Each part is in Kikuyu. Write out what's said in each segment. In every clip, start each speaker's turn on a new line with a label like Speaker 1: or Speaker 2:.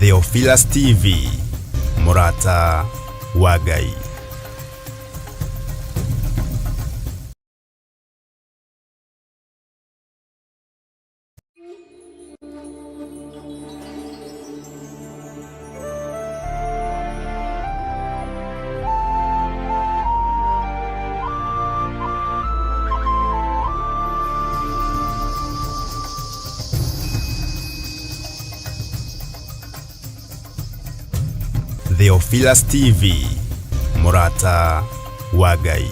Speaker 1: Theophilus TV, mũrata wa Ngai. Theophilus TV, mũrata wa Ngai.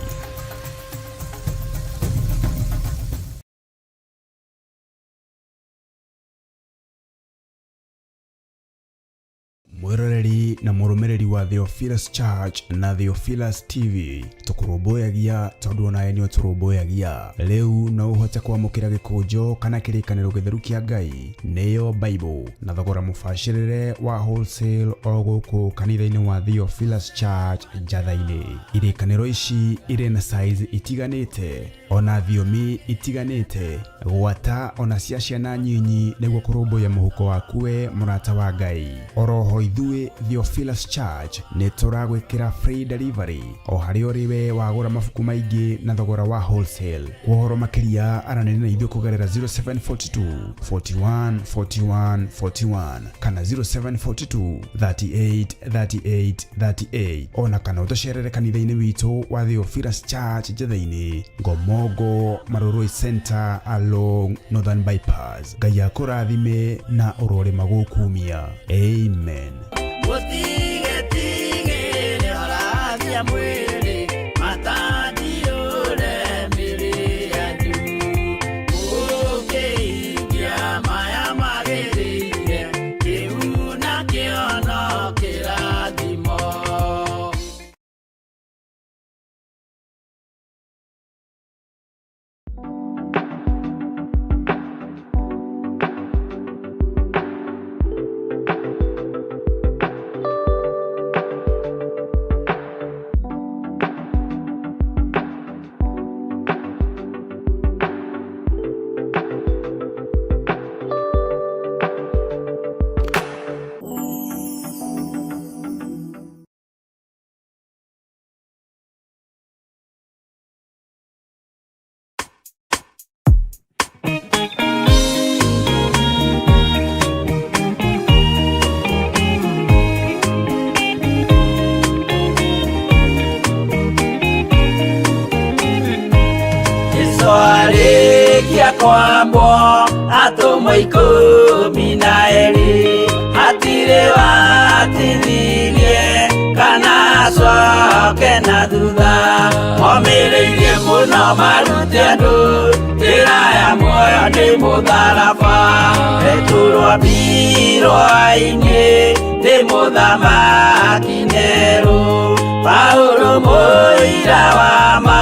Speaker 1: Mwĩroreri na mũrũmĩrĩri wa Theophilus Church na Theophilus TV, tũkũrũmbũyagia tondũ onawe nĩ ũtũrũmbũyagia. Rĩu no ũhote kwamũkĩra gĩkũnjo kana kĩrĩkanĩro gĩtheru kĩa Ngai, nĩyo Bible, na thogora mũbacĩrĩre wa wholesale o gũkũ kanitha-inĩ wa Theophilus Church Njatha-inĩ. Irĩkanĩro ici irĩ na size itiganĩte ona thiomi itiganĩte, gwata ona cia ciana nyinyi nĩguo kũrũmbũiya mũhuko waku we mũrata wa Ngai. Oroho ithuĩ Theophilus Church nĩ tũragwĩkĩra free delivery o harĩa ũrĩ we wagũra mabuku maingĩ na thogora wa wholesale. Kwa ũhoro makĩria aranĩria na ithuĩ kũgerera 0742 41 41 41 kana 0742 38 38 38, ona kana ũtũcerere kanitha-inĩ witũ wa Theophilus Church Njetha-inĩ, Ngomongo Marurui Center along Northern Bypass. Ngai akũrathime na ũrorĩma gũkumia. Amen.
Speaker 2: Mũtigetigĩre orathia mwĩrĩ, matandiũre mĩrĩ yanyu. Mũkĩhingia maya magĩrĩire, kĩu nakĩo no kĩrathimo. Jesu arĩkia kwambwo, atũmwo 12 hatirĩ watithirie kana acoke na thutha. Momĩrĩirie mũno marute andũ njĩra ya muoyo nĩ mũtharaba. Petero ambirwo ainĩ nĩ mũthamaki Nero. Paulo mũira wa ma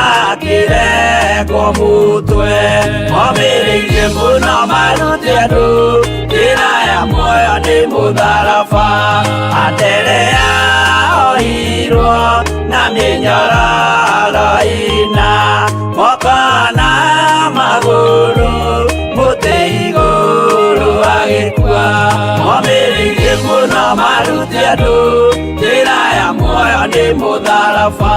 Speaker 2: akĩrengwo mũtwe. Momĩrĩirie mũno marute andũ njĩra ya muoyo nĩ mũtharaba. Anderea ohirwo na mĩnyororo ĩna, moko na magũrũ, mũtĩ igũrũ agĩkua. Momĩrĩirie mũno marute andũ njĩra ya muoyo nĩ mũtharaba.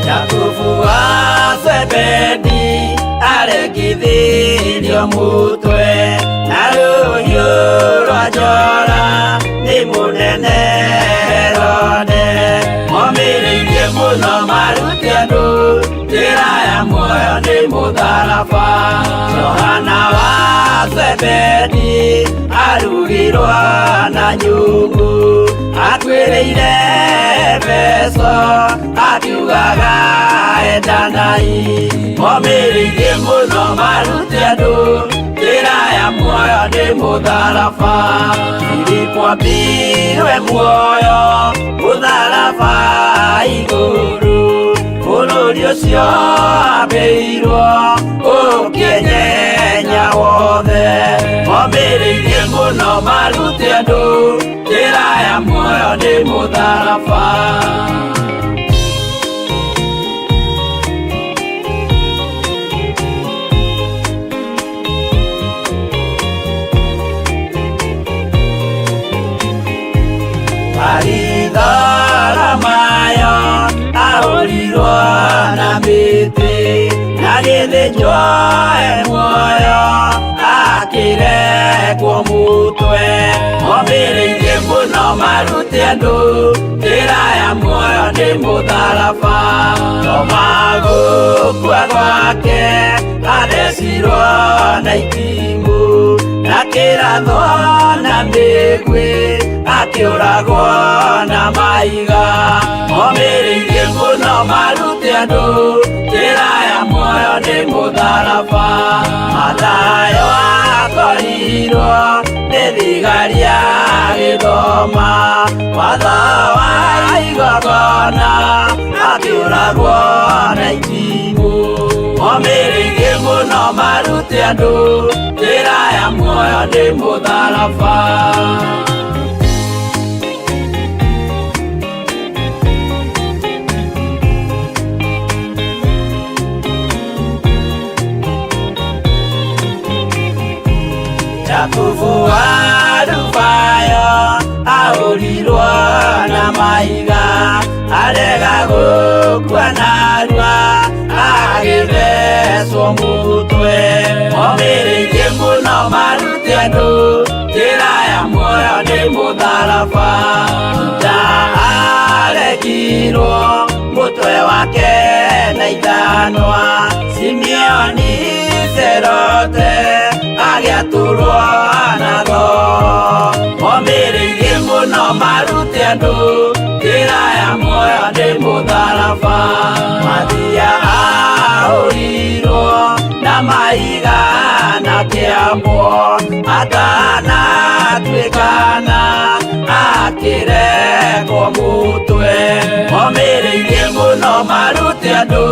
Speaker 2: Jakubu wa Zebedi arekithirio mũtwe na rũhiũ rwa njora nĩ mũnene Herode. Momĩrĩirie mũno marute andũ njĩra ya muoyo nĩ mũtharaba. Johana wa Zebedi arugirwo na nyungu, akuĩrĩire Efeso akiugaga endanai. Momĩrĩirie mũno marute andũ njĩra ya muoyo nĩ mũtharaba. Filipo ambirwe muoyo mũtharaba igũrũ, bũrũri ũcio ambĩirwo ũkĩnyenya wothe. Momĩrĩirie mũno marute andũ njĩra ya ya muoyo nĩ mũtharaba. Baritholomayo ahũrirwo na mĩtĩ na gĩthĩnjwo e muoyo akĩrekwo mũtwe momĩrĩirie mũno marute andũ njĩra ya muoyo nĩ mũtharaba Toma gũkua gwake athecirwo na itimũ na kĩrathwo na mĩguĩ akĩũragwo na mahiga momĩrĩirie mũno marute andũ njĩra ya muoyo nĩ mũtharaba Mathayo akorirwo nĩ thigari agĩthoma watho wa igongona akĩũragwo na itimũ momĩrĩirie mũno marute andũ njĩra ya muoyo nĩ mũtharaba. Jakubu wa Alufayo ahũrirwo na mahiga arega gũkua narua agĩthecwo mũtwe momĩrĩirie mũno marute andũ njĩra ya muoyo nĩ mũtharaba Juda arekirwo mũtwe wake na ithanwa Simeoni Serote agĩatũrwo na thoo momĩrĩirie mũno marute andũ njĩra ya muoyo nĩ mũtharaba Mathia ahũrirwo na mahiga na kĩambwo atanatuĩkana akĩrekwo mũtwe momĩrĩirie mũno marute andũ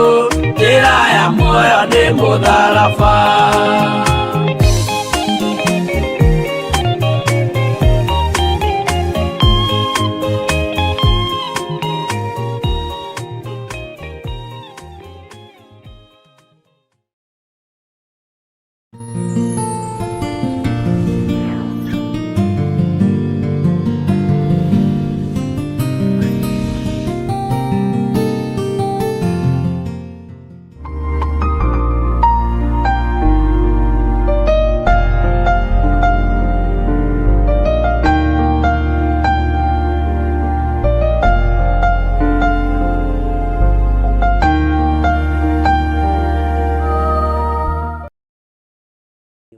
Speaker 2: njĩra ya muoyo nĩ mũtharaba.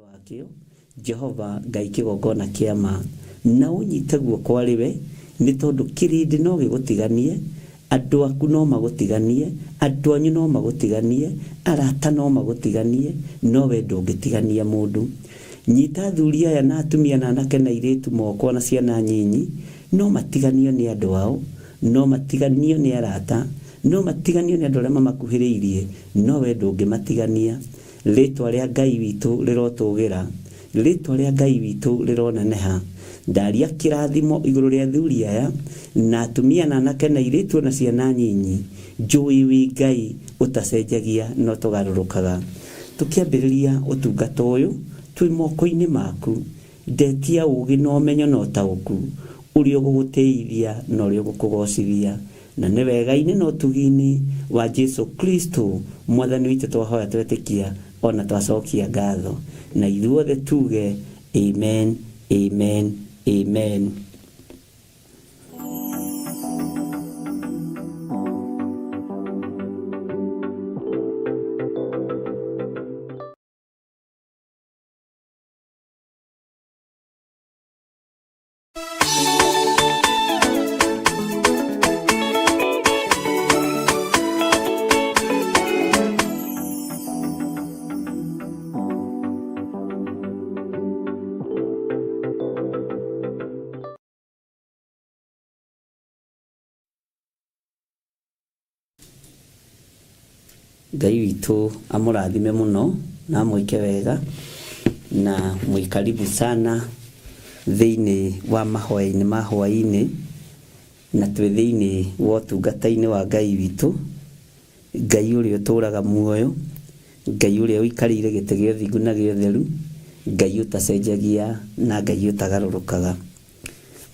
Speaker 3: Wakĩo Jehova Ngai kĩgongona kĩa ma na ũnyite guoko arĩ we nĩ tondũ kĩrĩndĩ no gĩgũtiganie andũ aku no magũtiganie andũ anyu no magũtiganie arata no magũtiganie no we ndũngĩtigania mũndũ. Nyita athuri aya na atumia na anake na airĩtu moko na ciana nyinyi no matiganio nĩ andũ ao no matiganio nĩ arata no matiganio nĩ andũ arĩa mamakuhĩrĩirie no we ndũngĩmatigania. Rĩtwa rĩa Ngai witũ rĩrotũgĩra rĩtwa rĩa Ngai witũ rĩroneneha ndaria kĩrathimo igũrũ rĩa athuri aya na atumia na anake na airĩtu na ciana nyinyi njũĩ wĩ Ngai ũtacenjagia no tũgarũrũkaga. Tũkĩambĩrĩria ũtungata ũyũ twĩ moko-inĩ maku ndetia ũgĩ na ũmenyo na ũtaũku ũrĩa ũgũgũtĩithia na ũrĩa ũgũkũgocithia na nĩ wega-inĩ na ũtugi-inĩ wa Jesu Kristo mwathani witũ twahoya twetĩkia ona twacokia ngatho na ithuothe tuge amen amen amen. Ngai witũ amũrathime mũno na amwĩke wega na mwĩ karibu sana Thĩinĩ wa mahoya-inĩ ma hwaĩ-inĩ, na twĩ thĩinĩ wa ũtungata-inĩ wa Ngai witũ, Ngai ũrĩa ũtũraga muoyo, Ngai ũrĩa ũikarĩire gĩtĩ gĩa ũthingu na gĩa ũtheru, Ngai ũtacenjagia na Ngai ũtagarũrũkaga.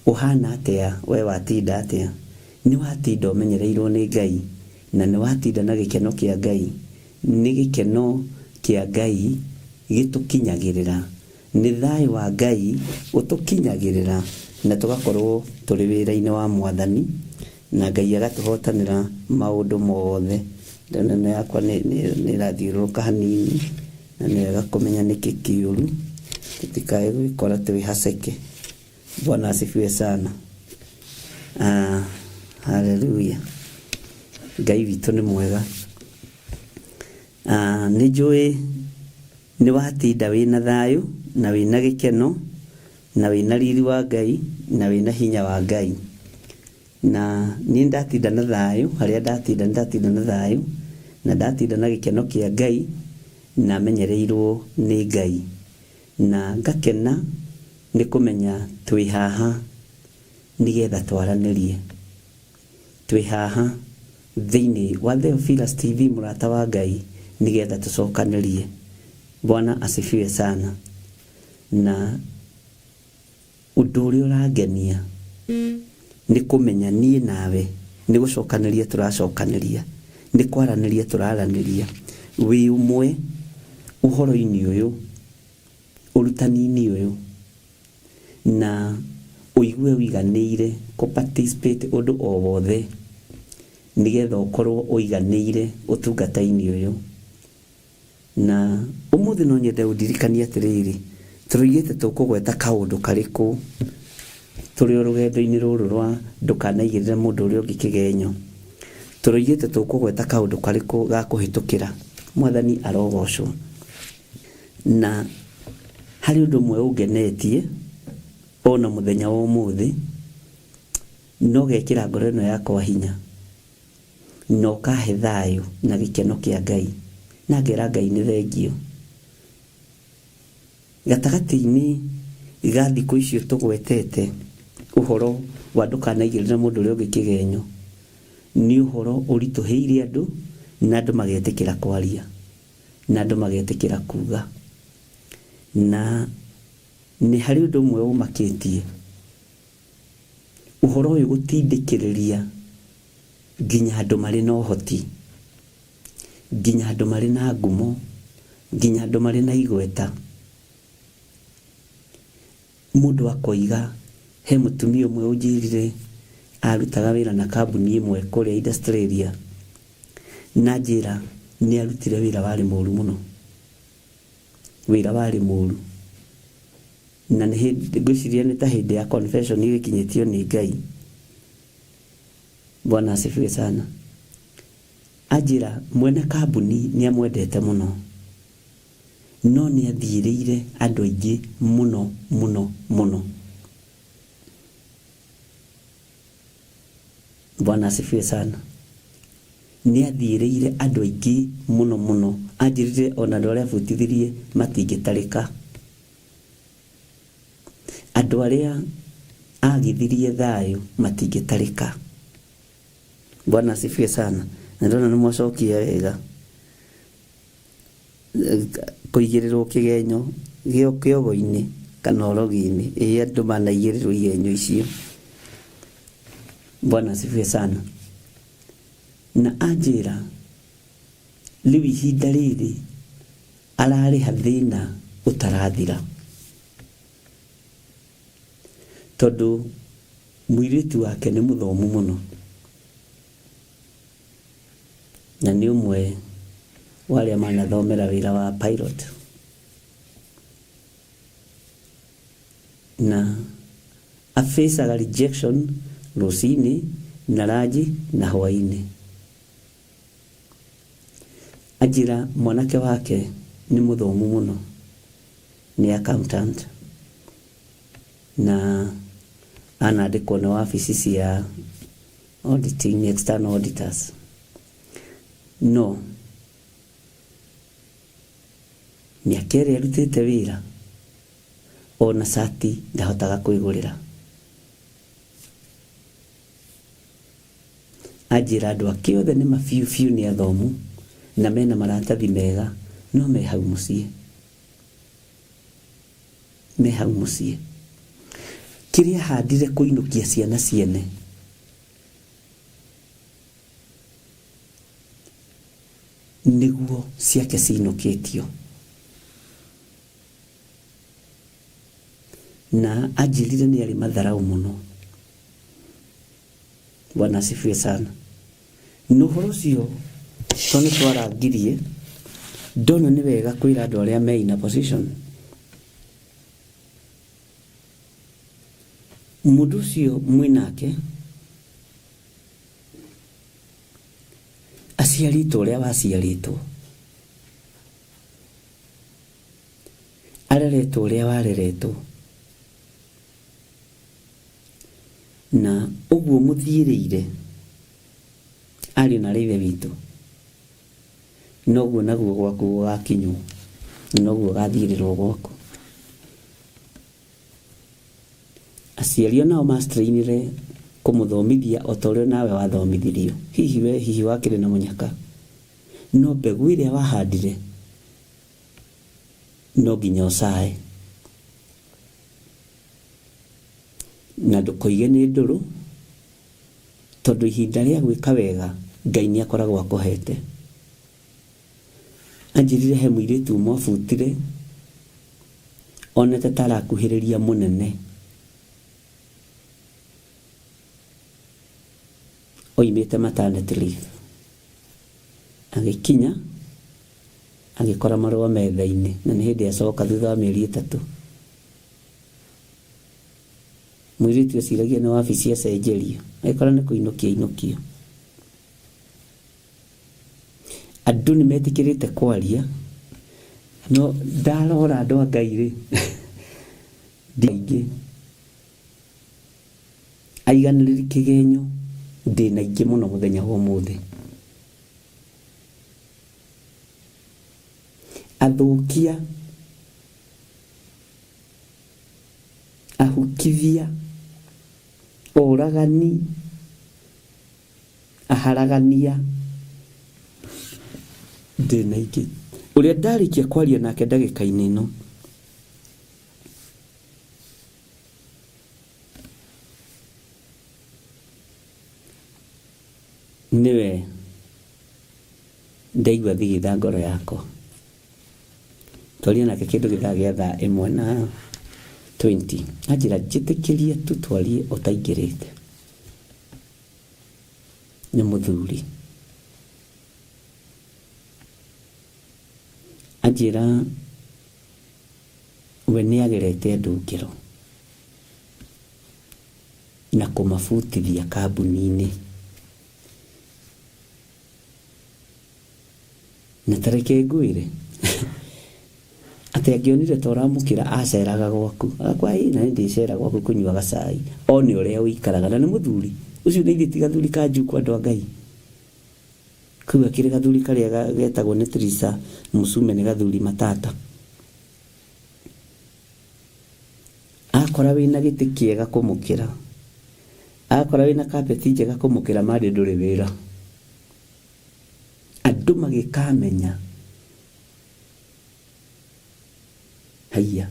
Speaker 3: Ũhana atĩa we watinda atĩa? Nĩ watinda ũmenyereirwo nĩ Ngai na nĩ watinda na gĩkeno kĩa Ngai? Nĩ gĩkeno kĩa Ngai gĩtũkinyagĩrĩra. Nĩ thayũ wa Ngai ũtũkinyagĩrĩra na tũgakorwo tũrĩ wĩra-inĩ wa Mwathani na Ngai agatũhotanĩra maũndũ mothe. Ndĩrona ĩno yakwa nĩ ĩrathiũrũrũka hanini na nĩ wega kũmenya nĩkĩ kĩũru tũtikae gwĩkora twĩ haceke. Bwana asifiwe sana. Ah, haleluya. Ngai witũ nĩ mwega. Ah, nĩ njũĩ nĩ watinda wĩna thayũ na wĩna gĩkeno na wĩna riri wa Ngai na wĩna hinya wa Ngai. Na niĩ ndatinda na thayũ, harĩa ndatinda nĩ ndatinda na thayũ na ndatinda na gĩkeno kĩa Ngai na menyereirwo nĩ Ngai. Na ngakena nĩ kũmenya twĩ haha nĩgetha twaranĩrie. Twĩ haha thĩinĩ wa Theophilus TV mũrata wa Ngai nĩgetha tũcokanĩrie. Bwana asifiwe sana. Na ũndũ ũrĩa ũrangenia nĩ kũmenya niĩ nawe nĩ gũcokanĩria tũracokanĩria, nĩ kwaranĩria tũraranĩria wĩ ũmwe ũhoro-inĩ ũyũ, ũrutani-inĩ ũyũ, na ũigue ũiganĩire kũ participate ũndũ o wothe nĩgetha ũkorwo ũiganĩire ũtungata-inĩ ũyũ. Na ũmũthĩ no nyende ũndirikanie atĩrĩrĩ, tũroigĩte tũkũgweta kaũndũ karĩkũ tũrĩ o rũgendo-inĩ rũrũ rwa ndũkanaigĩrĩre mũndũ ũrĩa ũngĩ kĩgenyo. Tũroigĩte tũkũgweta kaũndũ karĩkũ ga kũhĩtũkĩra. Mwathani arogocwo. Na harĩ ũndũ ũmwe ũngenetie ona mũthenya wa ũmũthĩ, na ũgekĩra ngoro ĩno yakwa hinya. Na ũkahe thayũ na gĩkeno kĩa Ngai, na ngera Ngai nĩ thengio. Gatagatĩ-inĩ ga thikũ icio tũgwetete ũhoro wa ndũkanaigĩrĩre mũndũ ũrĩa ũngĩ kĩgenyo, nĩ ũhoro ũritũhĩire andũ na andũ magetĩkĩra kwaria, na andũ magetĩkĩra kuga. Na nĩ harĩ ũndũ ũmwe ũmakĩtie, ũhoro ũyũ gũtindĩkĩrĩria nginya andũ marĩ na ũhoti, nginya andũ marĩ na ngumo, nginya andũ marĩ na igweta. Mũndũ akoiga, he mũtumia ũmwe ũnjĩrire arutaga wĩra na kambuni ĩmwe kũrĩa Australia, na anjĩra nĩ arutire wĩra warĩ mũru mũno, wĩra warĩ mũru. Na nĩ hĩndĩ, ngwĩciria nĩ ta hĩndĩ ya confession ĩgĩkinyĩtio nĩ Ngai. Bwana asifiwe sana. Anjĩra mwene kambuni nĩ amwendete mũno, no nĩ athiĩrĩire andũ aingĩ mũno mũno mũno. Bwana asifiwe sana. Nĩ athiĩrĩire andũ aingĩ mũno mũno. Anjĩrire ona andũ arĩa abutithirie matingĩtarĩka. Andũ arĩa agithirie thayũ matingĩtarĩka. Bwana asifiwe sana. Na ndona nĩ mwacokia wega. Kũigĩrĩrwo kĩgenyo kĩogo-inĩ kana ũrogi-inĩ, ĩĩ andũ manaigĩrĩrwo igenyo icio. Bwana asifiwe sana. Na anjĩra rĩu ihinda rĩrĩ ararĩha thĩna ũtarathira, tondũ mũirĩtu wake nĩ mũthomu mũno na nĩ ũmwe wa arĩa manathomera wĩra wa pilot, na afacaga rejection rũcinĩ na ranji na hwaĩ-inĩ. Anjĩra mwanake wake nĩ mũthomu mũno, nĩ accountant na anandĩkwo nĩ wabici cia auditing, external auditors. No mĩaka ĩrĩa arutĩte wĩra Ona cati ndahotaga kwĩgũrĩra. Anjĩra andũ ake othe nĩ mabiũ biũ, nĩ athomu na mena maratathi mega, no me hau mũciĩ, me hau mũciĩ. Kĩrĩa ahandire kũinũkia ciana ciene nĩguo ciake cinũkĩtio. Na anjĩrire nĩ arĩ matharau mũno. Bwana asifiwe sana. Na ũhoro ũcio to nĩ twarangirie, ndona nĩ wega kwĩra andũ arĩa me in a position. Mũndũ ũcio mwĩ nake aciarĩtwo ũrĩa waciarĩtwo, areretwo ũrĩa wareretwo, na ũguo mũthiĩrĩire ariũ na aarĩ a Ithe witũ, noguo naguo gwaku gũgakinywo, na noguo ũgathiĩrĩrwo gwaku. Aciari onao mastrainire kũmũthomithia o ta ũrĩa nawe wathomithirio. Hihi we hihi wakĩrĩ na mũnyaka, no mbegũ ĩrĩa wahandire no nginya ũcae. Na ndũkoige nĩ ndũrũ, tondũ ihinda rĩa gwĩka wega Ngai nĩ akoragwo akũhete. Anjĩrire he mũirĩtu ũmwe abutire onete ta arakuhĩrĩria mũnene oimĩte maternity leave. Agĩkinya agĩkora marũa metha-inĩ, na nĩ hĩndĩ acoka thutha wa mĩeri 3. Mũirĩtu eciragia nĩ wabici acenjerio, agĩkora nĩ kũinũkio ainũkio. Andũ nĩ metĩkĩrĩte kwaria, no ndarora andũ a Ngai rĩ, aingĩ aiganĩrĩri kĩgenyo ndĩna aingĩ mũno mũthenya wa ũmũthĩ. Athũkia, ahukithia, oragani, aharagania ndĩna aingĩ. Ũrĩa ndarĩkia kwaria nake ndagĩka-inĩ ĩno, nĩwe ndaigua thigitha ngoro yakwa. Twaria nake kĩndũ gĩthaa gĩa thaa ĩmwe na 20. Anjĩra njĩtĩkĩrie tu twarie ũtaingĩrĩte. Nĩ mũthuri. Anjĩra we nĩ agerete andũ ngero na kũmabutithia kambuni-inĩ. Na ta reke ngwĩre atĩ angĩonire ta ũramũkĩra aceraga gwaku, agakwa ĩ na nĩ ndĩcera gwaku kũnyua gacai, one ũrĩa ũikaraga. Na nĩ mũthuri ũcio, nĩ ithuĩ ti gathuri ka njukũ andũ a Ngai. Kau akĩrĩ gathuri karĩa getagwo nĩ Teresa Mũcume, nĩ gathuri matata. Akora wĩna gĩtĩ kĩega kũmũkĩra, akora wĩna kapeti njega kũmũkĩra, mandĩ ndũrĩ wĩra. Andũ magĩkamenya haiya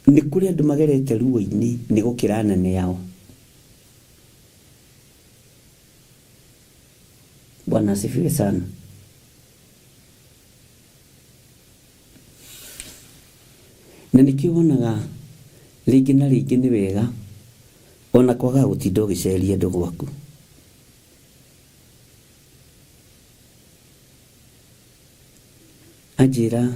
Speaker 3: nĩ kũrĩ andũ magerete ruo-inĩ nĩ gũkĩra anene ao. Bwana asifiwe sana. Na nĩkĩo wonaga rĩngĩ na rĩngĩ nĩ wega ona kwagaga gũtinda ũgĩceria andũ gwaku. Anjĩra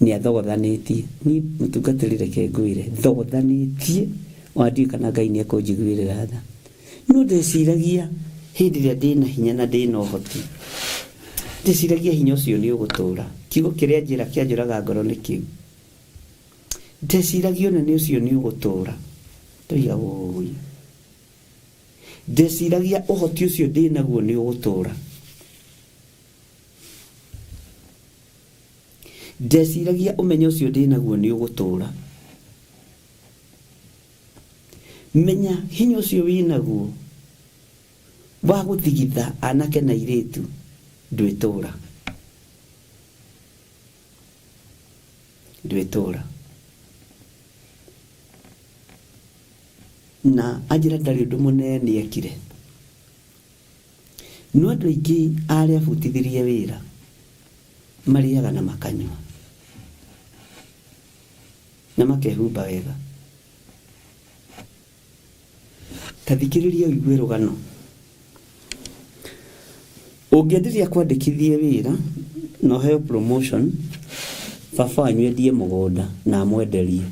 Speaker 3: nĩ athogothanĩtie. Niĩ mũtungatĩri reke ngwĩre, thogothanĩtie ona ndiũĩ kana Ngai nĩ ekũnjiguĩrĩra tha. No ndeciragia hĩndĩ ĩrĩa ndĩna hinya na ndĩna ũhoti, ndeciragia hinya ũcio nĩ ũgũtũra. Kiugo kĩrĩa anjĩra kĩanjũraga ngoro nĩ kĩu. Ndeciragia ũnene ũcio nĩ ũgũtũra. Ndoiga wũi. Ndeciragia ũhoti ũcio ndĩnaguo nĩ ũgũtũra. Ndeciragia ũmenyo ũcio ndĩnaguo nĩ ũgũtũra. Menya hinya ũcio wĩnaguo wa gũthigitha anake na airĩtu ndwĩtũra. Ndwĩtũra. Na anjĩra ndarĩ ũndũ mũnene ekire. No andũ aingĩ arĩa abutithirie wĩra marĩaga na makanyua na makehumba wega. Ta thikĩrĩria ũigue rũgano. Ũngĩenderia kwandĩkithie wĩra na ũheo promotion, baba wanyu endie mũgũnda na amwenderie.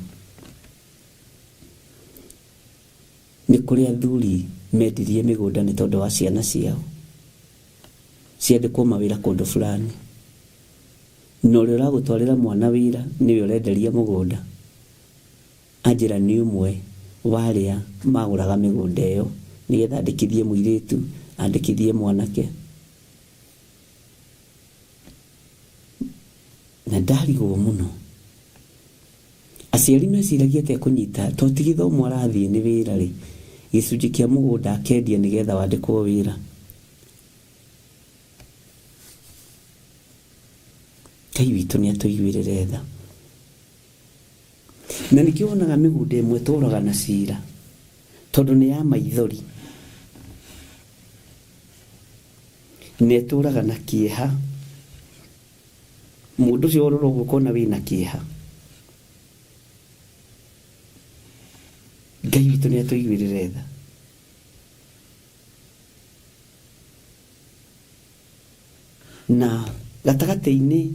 Speaker 3: Nĩ kũrĩ athuri mendirie mĩgũnda nĩ tondũ wa ciana ciao ciandĩkwo mawĩra kũndũ fulani. Na ũrĩa ũragũtwarĩra mwana wĩra nĩwe ũrenderia mũgũnda. Anjĩra nĩ ũmwe wa arĩa magũraga mĩgũnda ĩyo nĩgetha andĩkithie mũirĩtu, andĩkithie mwanake. Na ndarigwo mũno. Aciari meciragia atĩa kũnyita to ti gĩthomo arathiĩ nĩ wĩra rĩ, gĩcunjĩ kĩa mũgũnda akendia nĩgetha wandĩkwo wĩra. Ngai witũ nĩ atũiguĩrĩre tha. Na nĩkĩo wonaga mĩgũnda ĩmwe ĩtũraga na cira tondũ nĩ ya maithori na ĩtũraga na kĩeha. Mũndũ ũcio warora ũguo ũkona wĩna kĩeha. Ngai witũ nĩ atũiguĩrĩre tha. Na gatagatĩ-inĩ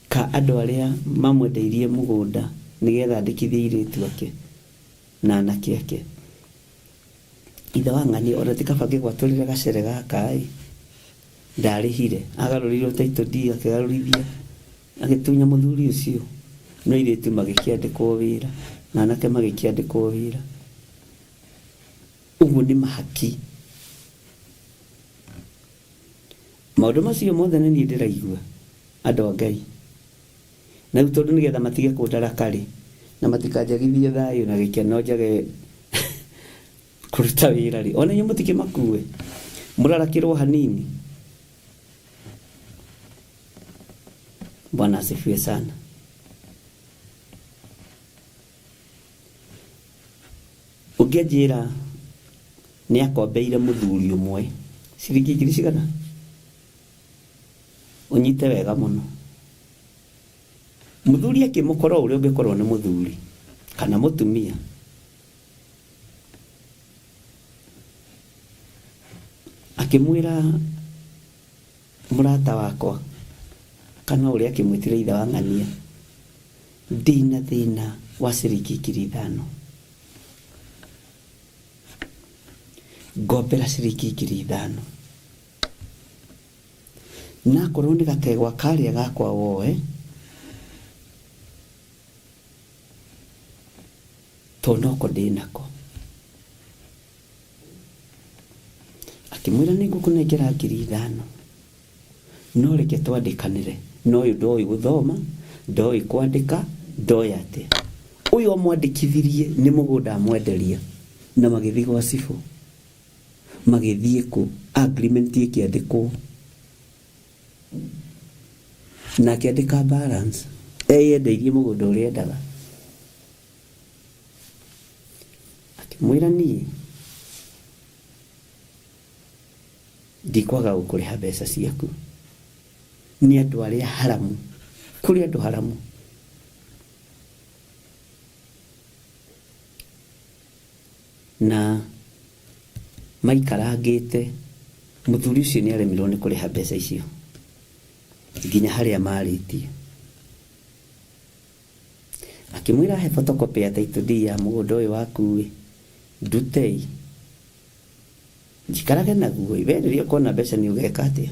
Speaker 3: ka andũ arĩa mamwendeirie mũgũnda nĩgetha andĩkithie airĩtu ake na anake ake, ithe wa ng'ania ona ti kaba ngĩgwatũrĩre gacere gaka ĩ, ndarĩhire, agarũrĩirwo title deed akĩgarũrithia, agĩtunya mũthuri ũcio, no airĩtu magĩkĩandĩkwo wĩra na anake magĩkĩandĩkwo wĩra. Ũguo nĩ mahaki. Maũndũ macio mothe nĩ niĩ ndĩraigua, andũ a Ngai. Na rĩu tondũ nĩgetha matige kũndaraka-rĩ, na matikanjagithie thayũ na gĩkeno njage kũruta wĩra-rĩ, ona inyuĩ mũtikĩmakue, mũrarakĩrwo hanini. Bwana asifiwe sana. Ũngĩ anjĩra nĩ akombeire mũthuri ũmwe ciringi ngiri cigana? Ũnyite wega mũno. Mũthuri akĩmũkora o ũrĩa ũngĩkorwo nĩ mũthuri kana mũtumia. Akĩmwĩra mũrata wakwa kana ũrĩa akĩmwĩtire ithe wa ng'ania, ndĩna thĩna wa ciringi 5,000. Ngombera ciringi 5,000. Na akorwo nĩ gategwa karĩa gakwa woe, tondũ noko ndĩnako. Akĩmwĩra nĩ ngũkũnengera 5,000 no reke twandĩkanĩre. Na ũyũ ndoĩ gũthoma, ndoĩ kwandĩka, ndoĩ atĩa. Ũyũ amwandĩkithirie nĩ mũgũnda amwenderia na magĩthiĩ gwa cibũ. Magĩthiĩ kũ? Agreement ĩkĩandĩkwo. Na akĩandĩka balance. Eyendeirie mũgũnda ũrĩa endaga. Akĩmwĩra niĩ ndikwaga gũkũrĩha mbeca ciaku. Nĩ andũ arĩa haramu. Kũrĩ andũ haramu. Na maikarangĩte mũthuri ũcio nĩ aremirwo nĩ kũrĩha mbeca icio nginya harĩa marĩtie. Akĩmwĩra he photocopy ya title deed ya mũgũnda ũyũ waku ĩ, ndutei njikarage naguo ĩ, we rĩrĩa ũkona mbeca nĩ ũgeka atĩa?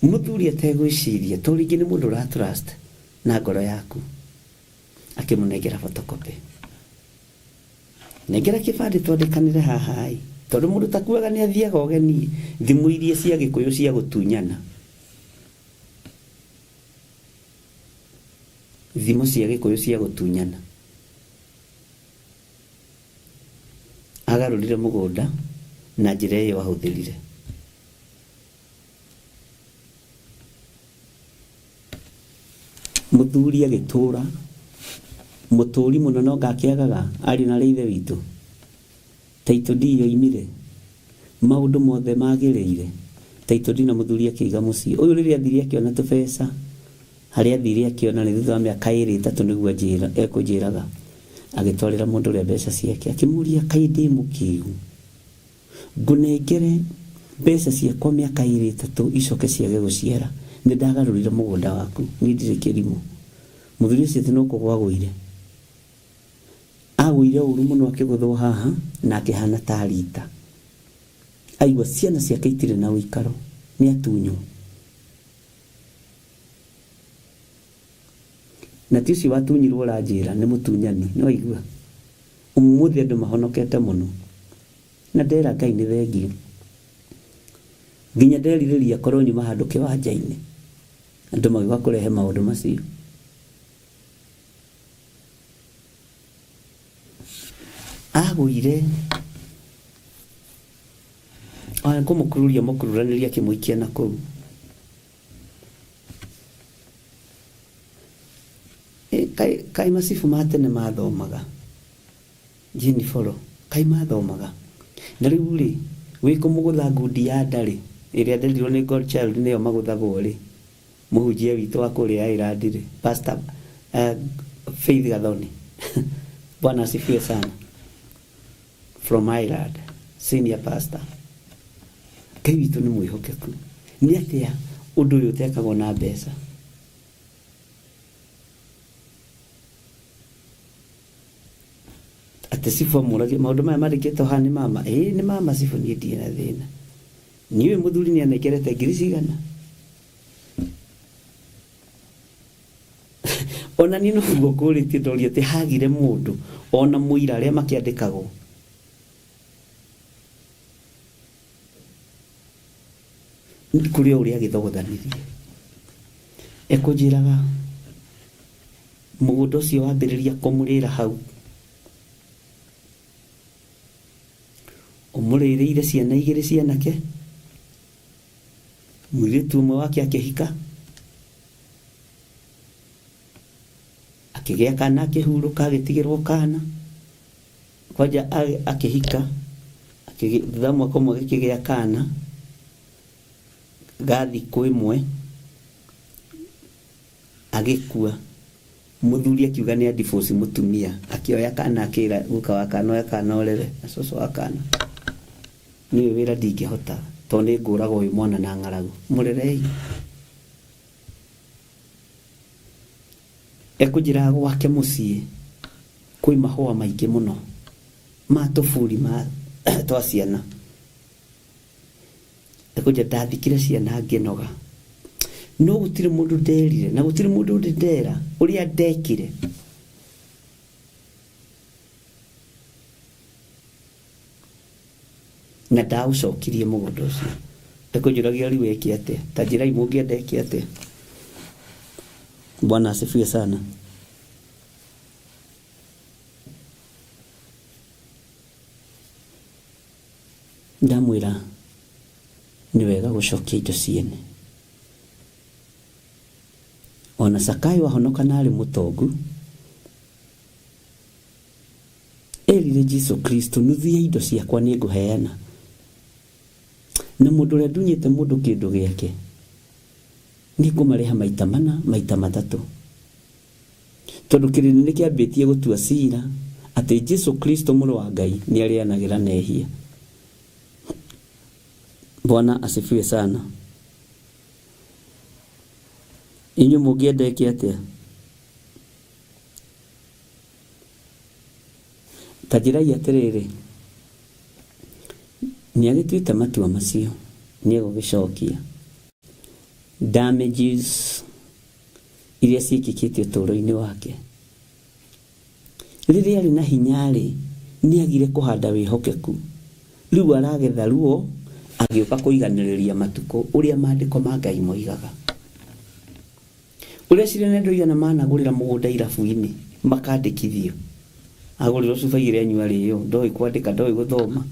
Speaker 3: Mũthuri ategwĩciria to rĩngĩ nĩ mũndũ ũra trust na ngoro yaku, akĩmũnengera photocopy. Nengera kĩbandĩ twandĩkanĩre haha ĩ, Tondũ mũndũ takuaga nĩ athiaga ũgeni, thimũ iria cia Gĩkũyũ cia gũtunyana. Thimũ cia Gĩkũyũ cia gũtunyana. Agarũrire mũgũnda na njĩra ĩyo ahũthĩrire. Mũthuri agĩtũra, mũtũri mũno no ngakĩagaga ariũ na arĩ ithe witũ. Title deed yoimire, maũndũ mothe magĩrĩire. Title deed na mũthuri akĩiga mũciĩ. Ũyũ rĩrĩa athire akĩona tũbeca, harĩa athire akĩona nĩ thutha wa mĩaka ĩrĩ ĩtatũ nĩguo anjĩra, ekũnjĩraga. Agĩtwarĩra mũndũ ũrĩa mbeca ciake, akĩmũria kaĩ ndĩ mũkĩgu. Ngũnengere mbeca ciakwa mĩaka ĩrĩ ĩtatũ icoke ciage gũciara. Nĩ ndagarũrire mũgũnda waku, niĩ ndirĩ kĩrimũ. Mũthuri ũcio atĩ no kũgwa agũire. Agũire ũru mũno akĩgũthwo haha na akĩhana ta rita. Aigua ciana ciake itirĩ na ũikaro, nĩ atunywo. Na ti ũcio watunyirwo ũranjĩra nĩ mũtunyani, nĩ waigua? Ũmũthĩ andũ mahonokete mũno. Na ndera Ngai nĩ thengiũ. Nginya nderirĩria korwo nyuma handũ kĩwanja-inĩ. Andũ magĩũka kũrehe maũndũ macio. Agũire kũmũkururia mũkururanĩria akĩmũikia na kũu. Kaĩ macibũ ma tene mathomaga Jeniforo kaĩ mathomaga na rĩu rĩ wĩ kũmũgũtha ngundi ya nda rĩ ĩrĩa nderirwo nĩ God child nĩyo magũthagwo rĩ mũhunjia witũ wa kũrĩa Ireland rĩ Pastor Faith Gathoni Bwana asifiwe sana from Ireland senior pastor Ngai witũ nĩ mwĩhokeku nĩ atĩa ũndũ ũyũ ũtekagwo na mbeca atĩ cibũ amũragia maũndũ maya mandĩkĩtwo haha nĩ mama ĩĩ nĩ mama cibũ niĩ ndirĩ na thĩna niĩ ũyũ mũthuri nĩ anengerete ngiri cigana ona niĩ noguo ngũrĩtie ndoria atĩ hagire mũndũ ona mũira arĩa makĩandĩkagwo kũrĩ o ũrĩa agĩthogothanirie ekũnjĩraga mũgũnda ũcio wambĩrĩria kũmũrĩra hau ũmũrĩrĩire ciana igĩrĩ cianake mũirĩtu ũmwe wake akĩhika akĩgĩa kana akĩhurũka agĩtigĩrwo kana kwanja akĩhika thutha wa mwaka ũmwe gĩkĩgĩa kana ga thikũ ĩmwe agĩkua mũthuri akiuga nĩ adivoci mũtumia akĩoya kana akĩra guka wa kana oya kana ũrere na cũcũ wa kana niĩ wĩra ndingĩhota tondũ nĩ ngũraga ũyũ mwana na ng'aragu mũrerei ekũnjĩra gwake mũciĩ kwĩ mahũa maingĩ mũno ma tũburi ma twa ciana ekũnjĩra ndathikire ciana ngĩnoga no gũtirĩ mũndũ nderire na gũtirĩ mũndũ ndĩ ndera ũrĩa ndekire na ndaũcokirie mũgũnda ũcio ekũnjũragia rĩu eke atĩa ta njĩrai mũngĩenda eke atĩa bwana asifiwe sana ndamwĩra nĩ wega gũcokia indo ciene ona Zakayo ahonoka na arĩ mũtongu erire Jesu Kristo nuthu ya indo ciakwa nĩ ngũheana na mũndũ ũrĩa ndunyĩte mũndũ kĩndũ gĩake nĩ ngũmarĩha maita mana maita matatũ tondũ kĩrĩndĩ nĩ kĩambĩtie gũtua cira atĩ Jesu Kristo mũrũ wa Ngai nĩ arĩanagĩra na ehia Bwana asifiwe sana inyuĩ mũngĩenda eke atĩa ta njĩrai atĩrĩrĩ nĩ agĩtuĩte matua macio nĩ egũgĩcokia damages iria ciĩkĩkĩte ũtũũro-inĩ wake rĩrĩa arĩ na hinya-rĩ nĩ agire kũhanda wĩhokeku Rĩu aragetha ruo agĩũka kũiganĩrĩria matukũ ũrĩa maandĩko ma Ngai moigaga. Ũreciria nĩ andũ aigana managũrĩra mũgũnda irabu-inĩ makandĩkithio? Agũrĩrwo cuba igĩrĩ anyua rĩo, ndoĩ kwandĩka, ndoĩ gũthoma.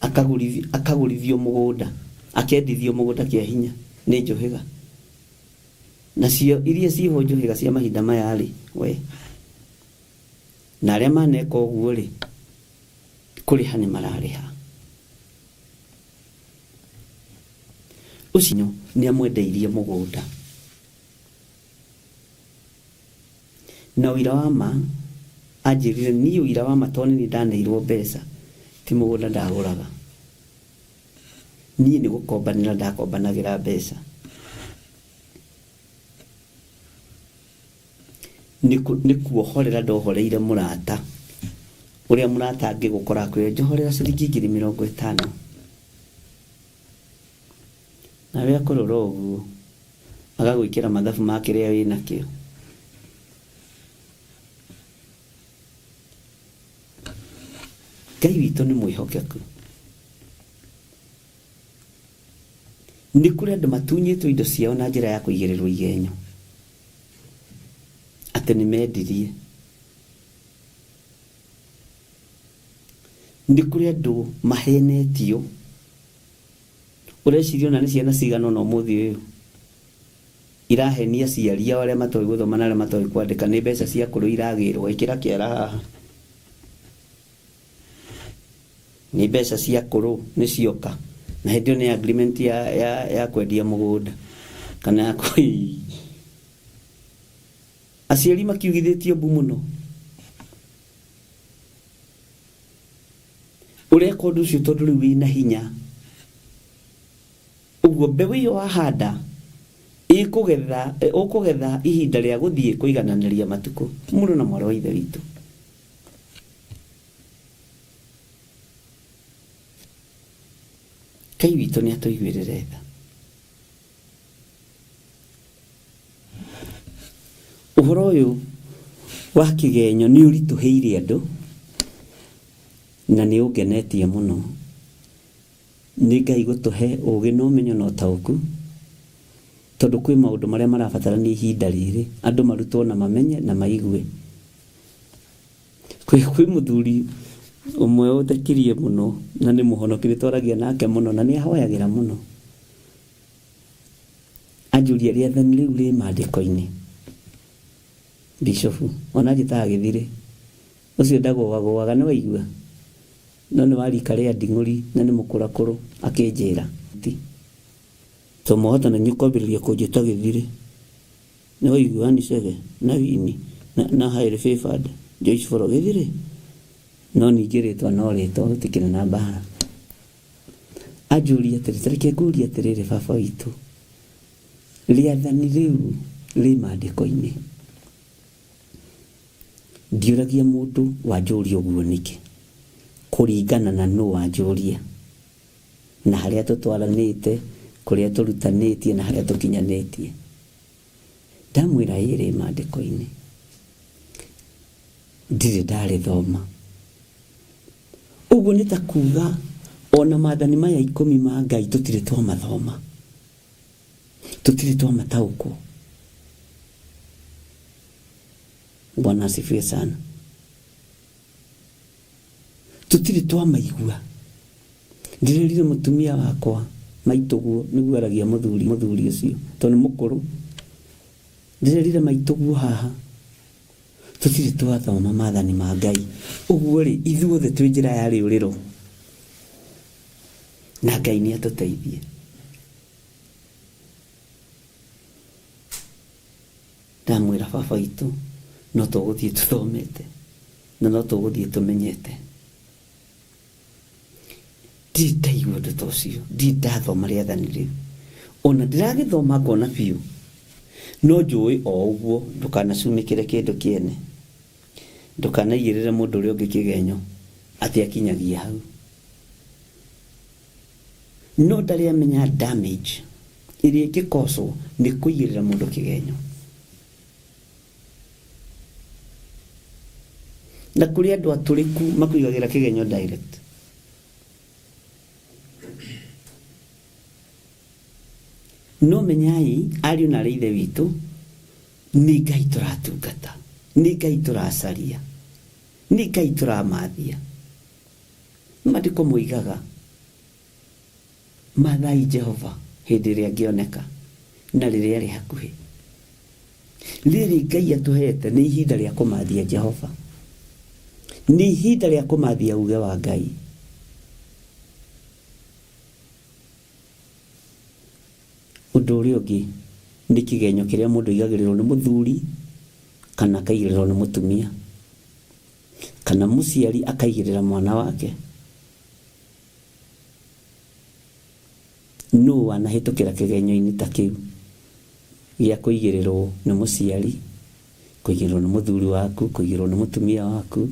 Speaker 3: Akagũrithio, akagũrithio mũgũnda, akendithio mũgũnda kĩa hinya nĩ njũhĩga. Nacio iria ciĩho njũhĩga cia mahinda maya-rĩ, we. Na arĩa maneka ũguo-rĩ, kũrĩha nĩ mararĩha. Ũcio nĩ amwendeirie mũgũnda. Na ũira wa ma, anjĩrire niĩ ũira wa ma tondũ nĩ niĩ ndaneirwo mbeca, ti mũgũnda ndagũraga. Niĩ nĩ gũkombanĩra ndakombanagĩra mbeca. Nĩ kuohorera ndohoreire mũrata, ũrĩa mũrata angĩgũkora akwĩre njohorera ciringi 50,000. Nawe akũrora ũguo, agagwĩkĩra mathabu ma kĩrĩa wĩnakĩo. Ngai witũ nĩ mwĩhokeku. Nĩ kũrĩ andũ matunyĩtwo indo ciao na njĩra ya kũigĩrĩrwo igenyo, atĩ nĩ mendirie. Nĩ kũrĩ andũ mahenetio. Ũreciria ona nĩ ciana cigana ũna ũmũthĩ ũyũ irahenia aciari ao arĩa matoĩ gũthoma na arĩa matoĩ kwandĩka nĩ mbeca cia kũrũ iragĩrwo, ĩkĩra kĩara haha. Nĩ mbeca cia kũrũ nĩ cioka na hĩndĩ ĩyo nĩ agreement ya, ya, ya kwendia mũgũnda kana ya kũ aciari makiugithĩtio mbu mũno. Ũreka ũndũ ũcio tondũ rĩu wĩna hinya. Ũguo mbeũ ĩyo wahanda ĩkũgetha, ũkũgetha ihinda rĩa gũthiĩ kũigananĩria matukũ. Mũrũ na mwarĩ wa Ithe witũ. Ngai witũ nĩ atũiguĩrĩre tha. Ũhoro ũyũ wa kĩgenyo nĩ ũritũhĩire andũ na nĩ ũngenetie mũno. Nĩ Ngai gũtũhe ũgĩ na ũmenyo na ũtaũku, tondũ kwĩ maũndũ marĩa marabatarania ihinda rĩrĩ andũ marutwo na mamenye na maigue. Kwĩ mũthuri ũmwe ũndekirie mũno na nĩ mũhonoki, nĩ twaragia nake mũno na nĩ ahoyagĩra mũno. Anjũria rĩathani rĩu rĩ maandĩko-inĩ. Bishofu, ona anjĩtaga gĩthirĩ. Ũcio ndagũagũaga nĩ waigua? No nĩ wa rika rĩa nding'ũri na nĩ mũkũrakũrũ akĩnjĩra. Ti. To mwahota na inyuĩ kwambĩrĩria kũnjĩta gĩthirĩ. Nĩ waigua Ann Chege na Winnie na, na highly favored Joyce Foro gĩthirĩ? No ningĩ rĩtwa no rĩtwa gũtikĩrĩ na mbara. Anjũria atĩrĩ, ta reke ngũrie atĩrĩrĩ baba witũ, rĩathani rĩu rĩ maandĩko-inĩ? Ndiũragia mũndũ wanjũria ũguo nĩkĩ, kũringana na nũ wanjũria, na harĩa tũtwaranĩte, kũrĩa tũrutanĩtie na harĩa tũkinyanĩtie. Ndamwĩra ĩĩ rĩ maandĩko-inĩ. Ndirĩ ndarĩthoma. Ũguo nĩ ta kuuga ona maathani maya ikũmi ma Ngai tũtirĩ twamathoma, tũtirĩ twamataũkwo. Bwana asifiwe sana. Tũtirĩ twamaigua. Ndĩrerire mũtumia wakwa maitũguo nĩguo aragia mũthuri mũthuri ũcio tondũ nĩ mũkũrũ. Ndĩrerire maitũguo haha tũtirĩ twathoma maathani ma Ngai. Ũguo-rĩ, ithuothe twĩ njĩra ya rĩũrĩro na Ngai nĩ atũteithie. Ndamwĩra baba witũ no tũgũthiĩ tũthomete na no tũgũthiĩ tũmenyete. Ndirĩ ndaigua ũndũ ta ũcio, ndirĩ ndathoma rĩathani rĩu. Ona ndĩragĩthoma ngona biũ, no njũĩ o ũguo ndũkanacumĩkĩre kĩndũ kĩene, ndũkanaigĩrĩre mũndũ ũrĩa ũngĩ kĩgenyo atĩ akinyagia hau. No ndarĩ amenya damage ĩrĩa ĩngĩkoswo nĩ kũigĩrĩra mũndũ kĩgenyo. Na kũrĩ andũ atũrĩku makũigagĩra kĩgenyo direct. No menyai ariũ na arĩ ithe witũ, nĩ Ngai tũratungata, nĩ Ngai tũracaria, nĩ Ngai tũramathia. Maandĩko moigaga, Mathai Jehova hĩndĩ ĩrĩa angĩoneka, na rĩrĩa arĩ hakuhĩ. Rĩrĩ Ngai atũhete nĩ ihinda rĩa kũmathia Jehova, nĩ ihinda rĩa kũmathia uge wa Ngai. Ũndũ ũrĩa ũngĩ nĩ kĩgenyo kĩrĩa mũndũ aigagĩrĩrwo nĩ mũthuri kana akaigĩrĩrwo nĩ mũtumia, kana mũciari akaigĩrĩra mwana wake. Nũ wanahĩtũkĩra kĩgenyo-inĩ ta kĩu gĩa kũigĩrĩrwo nĩ mũciari, kũigĩrĩrwo nĩ mũthuri waku, kũigĩrĩrwo nĩ mũtumia waku?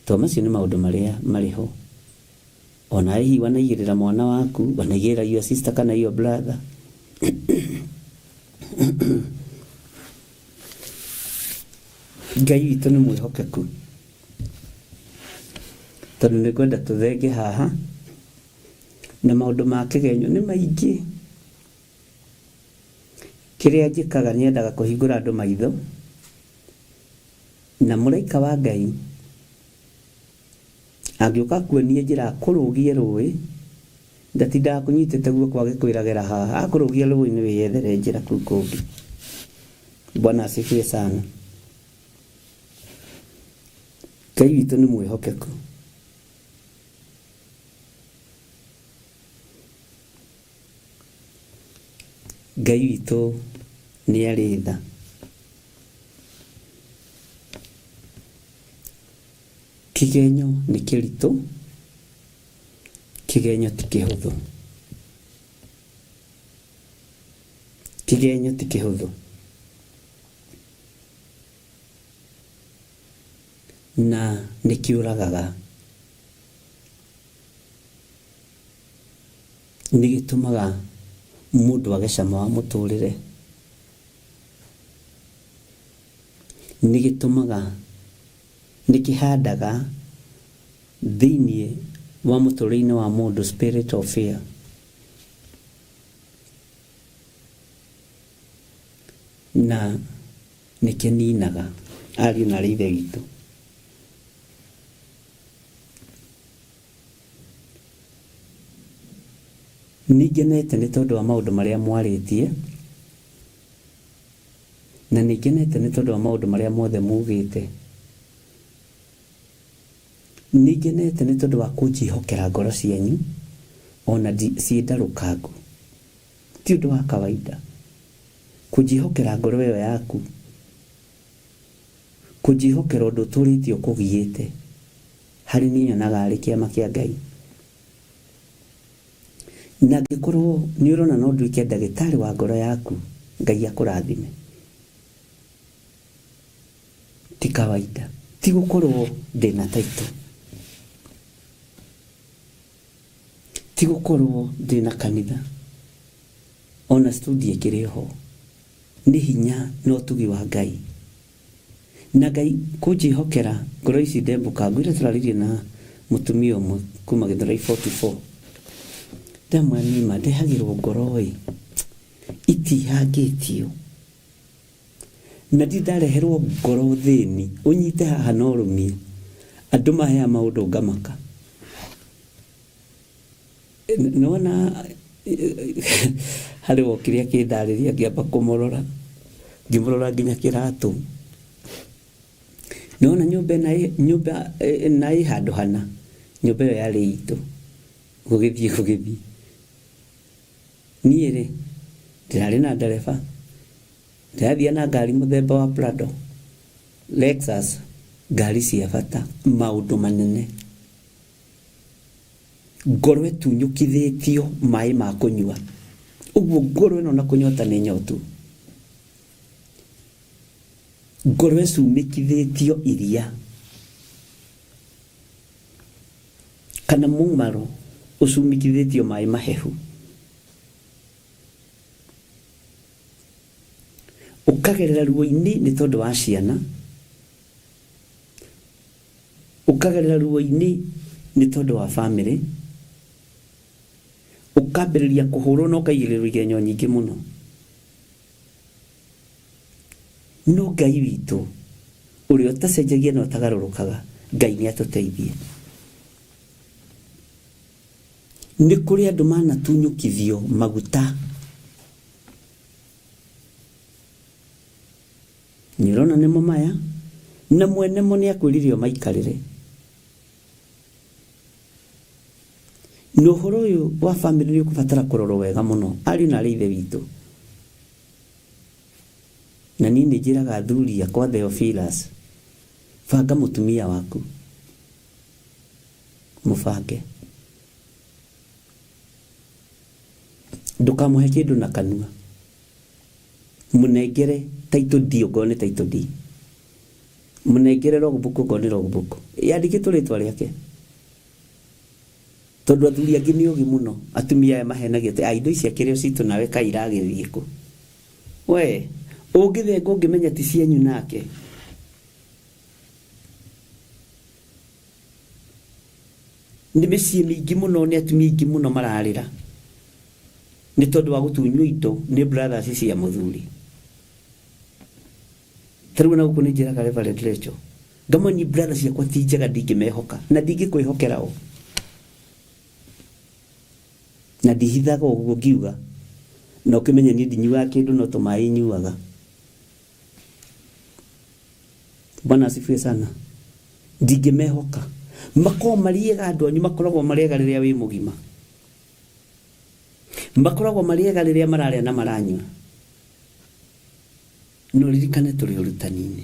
Speaker 3: To macio nĩ maũndũ marĩa marĩ ho. Ona hihi wanaigĩrĩra mwana waku, wanaigĩrĩra your sister kana your brother. Ngai witũ nĩ mwĩhokeku. Tondũ nĩ ngwenda tũthenge haha, na maũndũ ma kĩgenyo nĩ maingĩ. Kĩrĩa njĩkaga nyendaga kũhingũra andũ maitho, na mũraika wa Ngai angĩũka akuonie njĩra akũrũgie rũĩ, ndatindaga akũnyitĩte guoko agĩkwĩra gera haha, akũrũgia rũĩ-inĩ wĩyethere njĩra kũu kũngĩ. Bwana asifiwe sana. Ngai witũ nĩ mwĩhokeku. Ngai witũ nĩ arĩ tha. Kĩgenyo nĩ kĩritũ, kĩgenyo ti kĩhũthũ. Kĩgenyo ti kĩhũthũ. Na nĩ kĩũragaga. Nĩ gĩtũmaga mũndũ age cama wa mũtũrĩre. Nĩ gĩtũmaga, nĩ kĩhandaga thĩinĩ wa mũtũrĩre-inĩ wa mũndũ spirit of fear. Na nĩ kĩninaga ariũ na arĩ ithe witũ. Nĩ ngenete nĩ tondũ wa maũndũ marĩa mwarĩtie, na nĩ ngenete nĩ tondũ wa maũndũ marĩa mothe mugĩte. Nĩ ngenete nĩ tondũ wa kũnjĩhokera ngoro cianyu ona ciĩ ndarũkangu. Ti ũndũ wa kawaida kũnjĩhokera ngoro ĩyo yaku, kũnjĩhokera ũndũ ũtũrĩte ũkũgiĩte, harĩ niĩ nyonaga arĩ kĩama kĩa Ngai. Na angĩkorwo nĩ ũrona no nduĩke ndagĩtarĩ wa ngoro yaku, Ngai akũrathime. Ti kawaida, ti gũkorwo ndĩna title, ti gũkorwo ndĩna kanitha, ona studio ĩkĩrĩ ho, nĩ hinya na ũtugi wa Ngai. Na Ngai kũnjĩhokera ngoro ici ndembũkangu, ira tũraririe na mũtumia ũmwe kuma Gĩthũrai 44, ndamwĩra nima ndehagĩrwo ngoro ĩ, itihangĩtio. Na ndirĩ ndareherwo ngoro thĩni, ũnyite haha na ũrũmie. Andũ maheaga maũndũ ngamaka. Nĩwona harĩ wokire akĩndarĩria ngĩamba kũmũrora, ngĩmũrora nginya kĩratũ. Nĩwona nyũmba ĩna nyũmba ĩna ĩ handũ hana, nyũmba ĩyo yarĩ itũ, gũgĩthiĩ gũgĩthiĩ. Niĩ rĩ, ndĩrarĩ na ndereba, ndĩrathiaga na ngari mũthemba wa Prado, Lexus, ngari cia bata, maũndũ manene. Ngoro ĩtunyũkithĩtio maĩ ma kũnyua. Ũguo ngoro ĩno na kũnyota nĩ nyotu. Ngoro ĩcumĩkithĩtio iria kana mũmaro ũcumĩkithĩtio maĩ mahehu. Ũkagerera ruo-inĩ nĩ tondũ wa ciana. Ũkagerera ruo-inĩ nĩ tondũ wa bamĩrĩ, ũkambĩrĩria kũhũrwo na ũkaigĩrĩrwo igenyo nyingĩ mũno. No Ngai witũ ũrĩa ũtacenjagia na ũtagarũrũkaga, Ngai nĩ atũteithie. Nĩ kũrĩ andũ manatunyũkithio maguta. Nĩ ũrona nĩmo maya, na mwene mo nĩ akwĩrire ũmaikarĩre. Na ũhoro ũyũ wa bamĩrĩ nĩ ũkũbatara kũrorwo wega mũno, ariũ na aarĩ a Ithe witũ. Na niĩ nĩ njĩraga athuri akwa Theophilus, banga mũtumia waku, mũbange. Ndũkamũhe kĩndũ na kanua. Mũnengere title deed ongorwo nĩ title deed. Mũnengere logbook ongorwo nĩ logbook. Yandĩkĩtwo rĩtwa rĩake. Tondũ athuri angĩ nĩ ogĩ mũno. Atumia aya mahenagia atĩ, ah, indo ici akĩrĩ o citũ nawe kaĩ iragĩthiĩ kũ? We, ũngĩthenga ũngĩmenya ti cianyu nake. Nĩ mĩciĩ mĩingĩ mũno, nĩ atumia aingĩ mũno mararĩra nĩ tondũ wa gũtunywo indo nĩ brothers cia mũthuri. Ta rĩu ona gũkũ nĩ njĩraga Reverend Rachel, ngamani brother ciakwa ti njega ndingĩmehoka na ndingĩkwĩhokera o. Na ndihithaga ũguo ngiuga, na ũkĩmenye niĩ ndinyuaga kĩndũ no tũmaĩ nyuaga. Bwana asifiwe sana. Ndingĩmehoka. Makoragwo marĩ ega andũ anyu makoragwo marĩ ega rĩrĩa wĩ mũgima. Makoragwo marĩ ega rĩrĩa mararĩa na maranyua. No ririkane tũrĩ ũrutani-inĩ.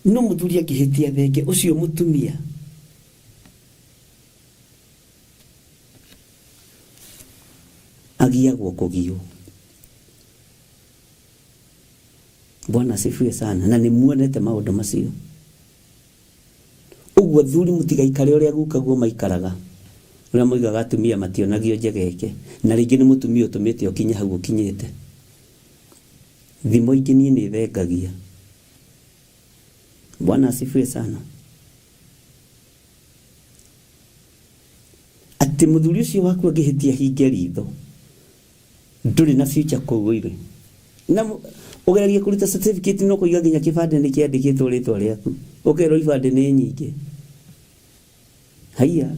Speaker 3: No mũthuri angĩhĩtia thenge ũcio mũtumia agiagwo kũgio. Bwana asifiwe sana. Na nĩ muonete maũndũ macio. Ũguo athuri mũtigaikare ũrĩa gukaguo maikaraga. Ũrĩa moigaga atumia mationagio njegeke. Na rĩngĩ nĩ mũtumia ũtũmĩte ũkinye hau ũkinyĩte. Thimo ingĩ niĩ nĩ thengagia. Bwana asifiwe sana. Atĩ mũthuri ũcio waku angĩhĩtia hinge ritho. Ndũrĩ na future kũu ũirĩ. Na ũgeragia kũruta certificate no kũiga nginya kĩbandĩ nĩ kĩandĩkĩtwo rĩtwa rĩaku. Ũkerwo ibandĩ nĩ nyingĩ. Haiya.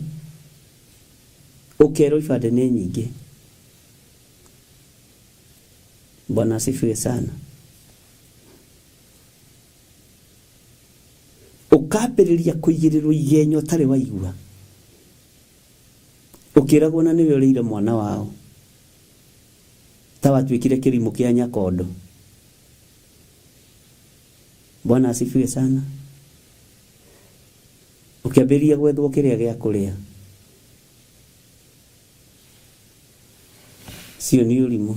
Speaker 3: Ũkerwo ibandĩ nĩ nyingĩ. Bwana asifiwe sana. Ũkambĩrĩria kũigĩrĩrwo igenyo ũtarĩ waigua. Ũkĩragwo na nĩwe ũrĩire mwana wao. Ta watuĩkire kĩrimũ kĩa nyakondo. Bwana asifiwe sana. Ũkĩambĩrĩria gwethwo kĩrĩa gĩa kũrĩa. Cio nĩ ũrimũ.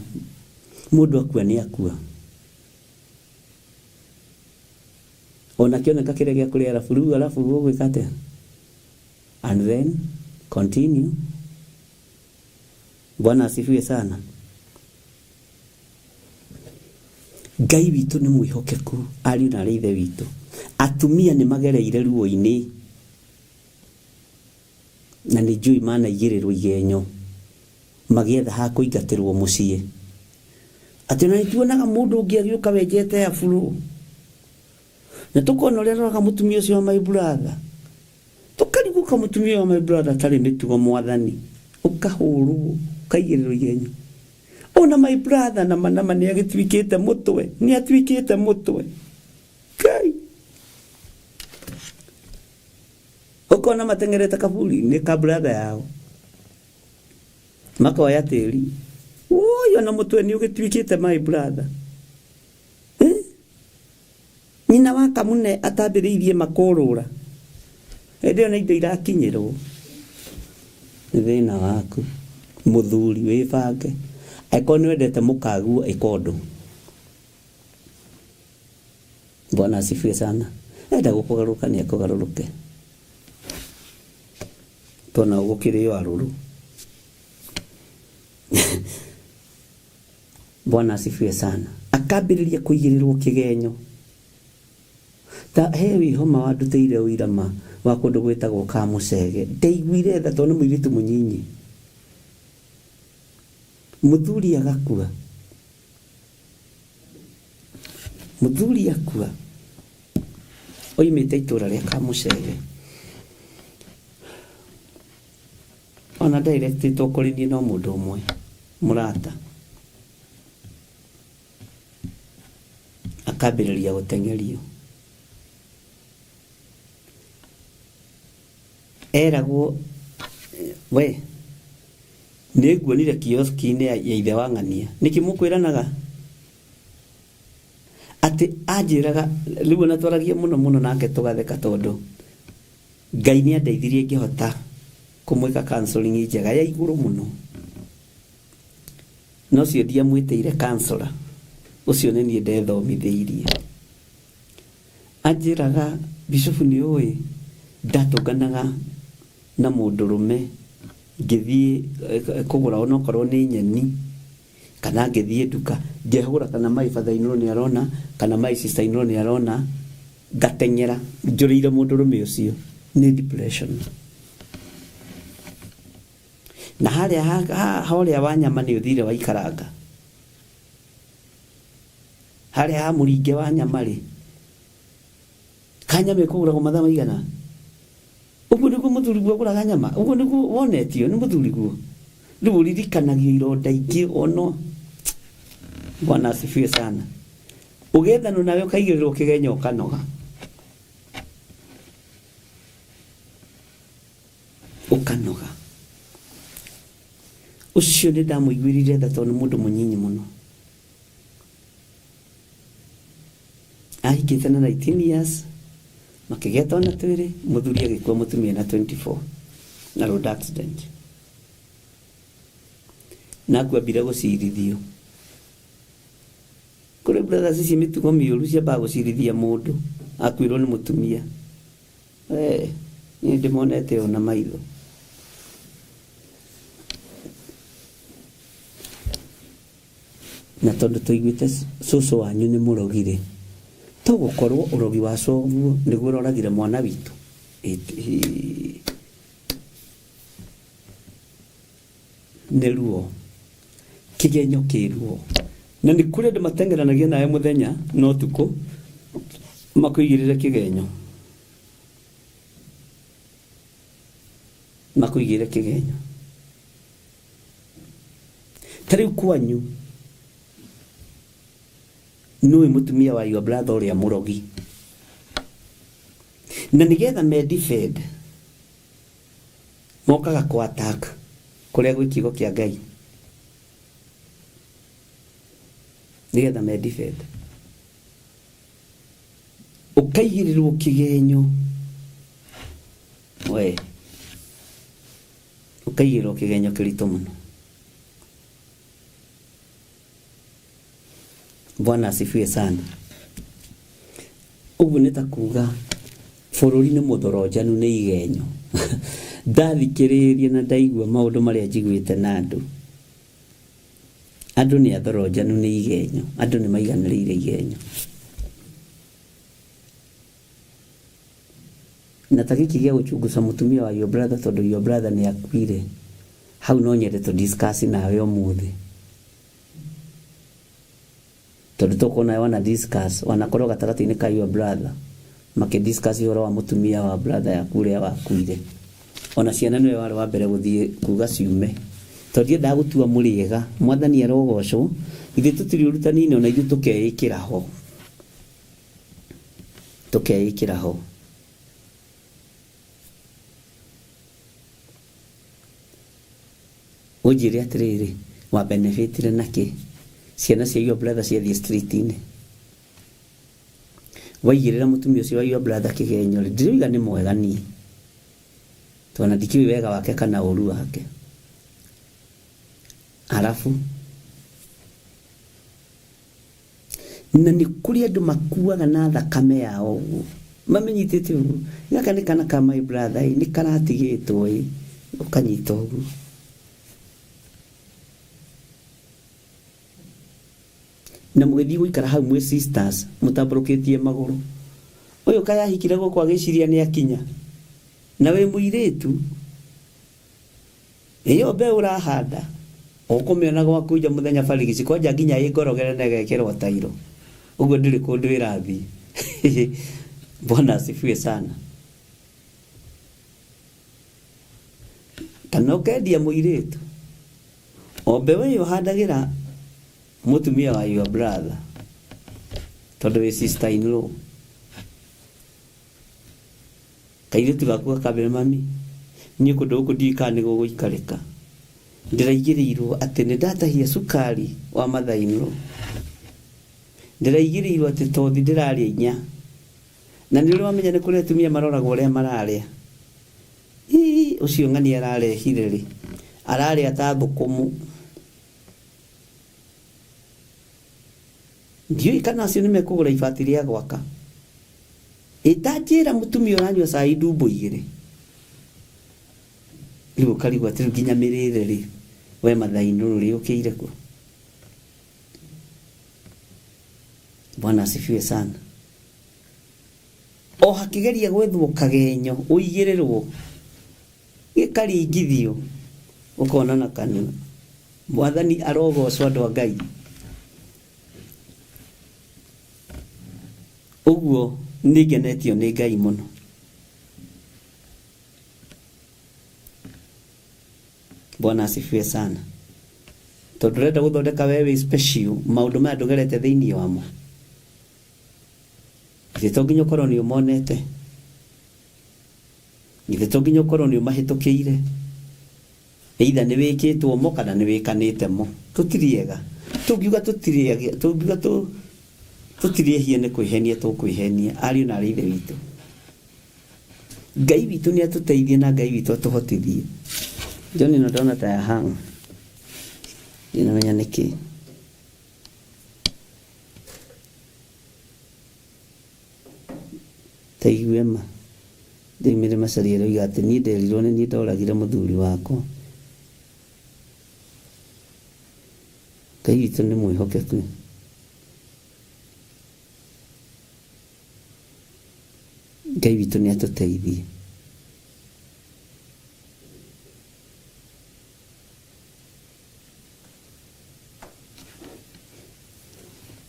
Speaker 3: Mũndũ akua nĩ akua. Ona kĩoneka kĩrĩa gĩa kũrĩa arabu rĩu arabu ũgwĩka atĩa? And then continue. Bwana asifiwe sana. Ngai witũ nĩ mwĩhokeku ariũ na arĩ ithe witũ. Atumia nĩ magereire ruo-inĩ na nĩ njũĩ manaigĩrĩrwo igenyo magĩetha ha kũingatĩrwo mũciĩ. Atĩ ona nĩ tuonaga mũndũ ũngĩ agĩũka wenjete afro na tũkona ũrĩa aroraga mũtumia ũcio wa my brother. Tũkarigwo ka mũtumia wa my brother atarĩ mĩtugo mwathani. Ũkahũrwo, ũkaigĩrĩrwo igenyo. Ona my brother nama nama nĩ agĩtuĩkĩte mũtwe, nĩ atuĩkĩte mũtwe. Ngai. Ũkona mateng'erete kaburi-inĩ ka brother yao. Makoya tĩri. Woi ona mũtwe nĩ ũgĩtuĩkĩte my brother. Eh? Nyina wa Kamune atambĩrĩirie makũrũra. Hĩndĩ ĩyo nĩ indo irakinyĩrwo. Nĩ thĩna waku. Mũthuri wĩbange. Angĩkorwo nĩ wendete mũkaguo ĩka ũndũ. Bwana asifiwe sana. Enda gũkũgarũrũka nĩ akũgarũrũke. Tona gũkĩrĩ o arũrũ. Bwana asifiwe sana. Akambĩrĩria kũigĩrĩrwo kĩgenyo. Ta he wĩhoma wandutĩire ũira ma wa kũndũ gwĩtagwo Kamũcege. Ndaiguire tha tondũ nĩ mũirĩtu mũnyinyi. Mũthuri agakua. Mũthuri akua oimĩte itũra rĩa Kamũcege. Ona directĩtwo kũrĩ niĩ no mũndũ ũmwe mũrata. Akambĩrĩria gũteng'erio. Eragwo we nĩ nguonire kioski-inĩ ya ithe wa ng'ania. Nĩkĩ mũkwĩranaga? Atĩ anjĩraga rĩu ona twaragia mũno mũno nake tũgatheka tondũ Ngai nĩ andeithirie ngĩhota kũmwĩka counseling njega ya igũrũ mũno. Na ũcio ndiamwĩtĩire counselor, ũcio nĩ niĩ ndethomithĩirie. Anjĩraga, Bishofu nĩ ũĩ ndatũnganaga na mũndũrũme ngĩthiĩ kũgũra onokorwo nĩ nyeni kana ngĩthiĩ nduka ngehũgũra kana my father in law nĩ arona kana my sister in law nĩ arona ngateng'era njũrĩire mũndũrũme ũcio. Nĩ depression. Na harĩa ha ũrĩa wa nyama nĩ ũthire waikaranga. Harĩa ha mũringe wa nyama rĩ, ka nyama ĩkũgũragwo mathaa maigana? Ũguo nĩguo mũthuriguo agũraga nyama? Ũguo nĩguo wonetio nĩ mũthuriguo? Rĩu ũririkanagio ironda ingĩ ono. Bwana asifiwe sana. Ũgethanwo nawe ũkaigĩrĩrwo kĩgenyo ũkanoga. Ũkanoga. Ũcio nĩ ndamũiguĩrĩire tha tondũ nĩ mũndũ mũnyinyi mũno. Ahikĩte na 19 years, makĩgĩa twana twĩrĩ, mũthuri agĩkua mũtumia na 24 na road accident. Na akuambire gũcirithio. Kũrĩ brothers ici mĩtugo mĩũru ciambaga gũcirithia mũndũ akuĩrwo nĩ mũtumia. Eh, niĩ ndĩmonete ũũ na maitho. Na tondũ tũiguĩte cũcũ wanyu nĩ mũrogi-rĩ, to gũkorwo ũrogi wa coguo nĩguo ũroragire mwana witũ? Nĩ ruo. Kĩgenyo kĩ ruo. Na nĩ kũrĩ andũ mateng'eranagia nawe mũthenya na ũtukũ makũigĩrĩre kĩgenyo. Makũigĩrĩre kĩgenyo. Ta rĩu kwanyu nũĩ mũtumia wa your brother ũrĩa mũrogi. Na nĩgetha me defend mokaga kũ attack kũrĩa gwĩ kiugo kĩa Ngai nĩgetha me defend. Ũkaigĩrĩrwo kĩgenyo we ũkaigĩrĩrwo kĩgenyo kĩritũ mũno. Bwana asifiwe sana. Ũguo nĩ ta kuga bũrũri nĩ mũthoronjanu nĩ igenyo. Ndathikĩrĩria na ndaigua maũndũ marĩa njiguĩte na andũ. Andũ nĩ athoronjanu nĩ igenyo. Andũ nĩ maiganĩrĩire igenyo. Na ta gĩkĩ gĩa gũchunguca mũtumia wa your brother tondũ your brother nĩ akuire. Hau no nyende tũ discuss nawe ũmũthĩ. Tondũ tũkorwo nawe wana discuss, wanakorwo gatagatĩ-inĩ ka your brother makĩ discuss ũhoro wa mũtumia wa brother yaku ũrĩa wakuire. Ona ciana nĩwe warĩ wa mbere gũthiĩ kuga ciume. Tondũ ndiendaga gũtua mũrĩega. Mwathani arogocwo, ithuĩ tũtirĩ ũrutani-inĩ ona ithuĩ tũkeĩkĩra ho. Tũkeĩkĩra ho. Ũnjĩre atĩrĩrĩ, wa benefitire nakĩ? Ciana cia your brother ciathiĩ street-inĩ. Waigĩrĩra mũtumia ũcio wa your brother kĩgenyo rĩ, ndiroiga nĩ mwega niĩ. Tondũ ona ndikĩũĩ wega wake kana ũru wake. Arabu, na nĩ kũrĩ andũ makuaga na thakame yao ũguo mamenyitĩte ũguo gaka nĩ kana ka my brother ĩ nĩ karatigĩtwo ĩ ũkanyita ũguo na mũgĩthiĩ gũikara hau mwĩ sisters mũtambũrũkĩtie magũrũ. Ũyũ kaĩ ahikire gũkũ agĩciria nĩ akinya. Na wĩ mũirĩtu, ĩyo mbeũ ũrahanda, ũkũmĩona gwaku nja mũthenya barigici kwanja nginya ĩ ngorogere na ĩgekĩrwo tairo. Ũguo ndĩrĩ kũndũ ĩrathiĩ. Bwana asifiwe sana. Kana ũkendia mũirĩtu. O mbeũ ĩyo ũhandagĩra mũtumia wa your brother tondũ wĩ sister in law. Kairĩtu gaku gakambĩra mami, niĩ kũndũ gũkũ ndiũĩ kana nĩ gũgũikarĩka. Ndĩraigĩrĩirwo atĩ nĩ ndatahia cukari wa mother in law. Ndĩraigĩrĩirwo atĩ tothi ndĩrarĩa inya. Na nĩ ũrĩ wamenya nĩ kũrĩ atumia maroragwo ũrĩa mararĩa. Ii, ũcio ng'ania ararehire rĩ, ararĩa ta thũkũmũ. Ndiũĩ kana acio nĩ mekũgũra ibati rĩa gwaka. Ĩ ta njĩra mũtumia ũranyua cai ndumbo igĩrĩ. Rĩu ũkarigwo atĩ rĩu nginya mĩrĩre rĩ, we mathainũ rĩ ũkĩire kũ? Bwana asifiwe sana. O hakĩgeria gwethwo kagenyo ũigĩrĩrwo gĩkaringithio ũkona na kanua. Mwathani arogocwo andũ a Ngai. Ũguo nĩ ngenetio nĩ Ngai mũno. Bwana asifiwe sana. Tondũ ũrenda gũthondeka we wĩ special maũndũ maya ndũgerete thĩinĩ wamo. Githĩ to nginya ũkorwo nĩ ũmonete? Githĩ to nginya ũkorwo nĩ ũmahĩtũkĩire? Either nĩ wĩkĩtwo mo kana nĩ wĩkanĩte mo. Tũtirĩ ega. Tũngiuga tũtirĩ ega, tũngiuga tũtirĩ ehia nĩ kwĩhenia tũkwĩhenia, ariũ na aarĩ a Ithe witũ. Ngai witũ nĩ atũteithie na Ngai witũ atũhotithie. John ĩno ndona ta ya hang. Ndinamenya nĩkĩ. Ta igue ma. Ndoimire Macharia ĩroiga atĩ niĩ nderirwo nĩ niĩ ndoragire mũthuri wakwa. Ngai witũ nĩ mwĩhokeku. Ngai witũ nĩ atũteithie.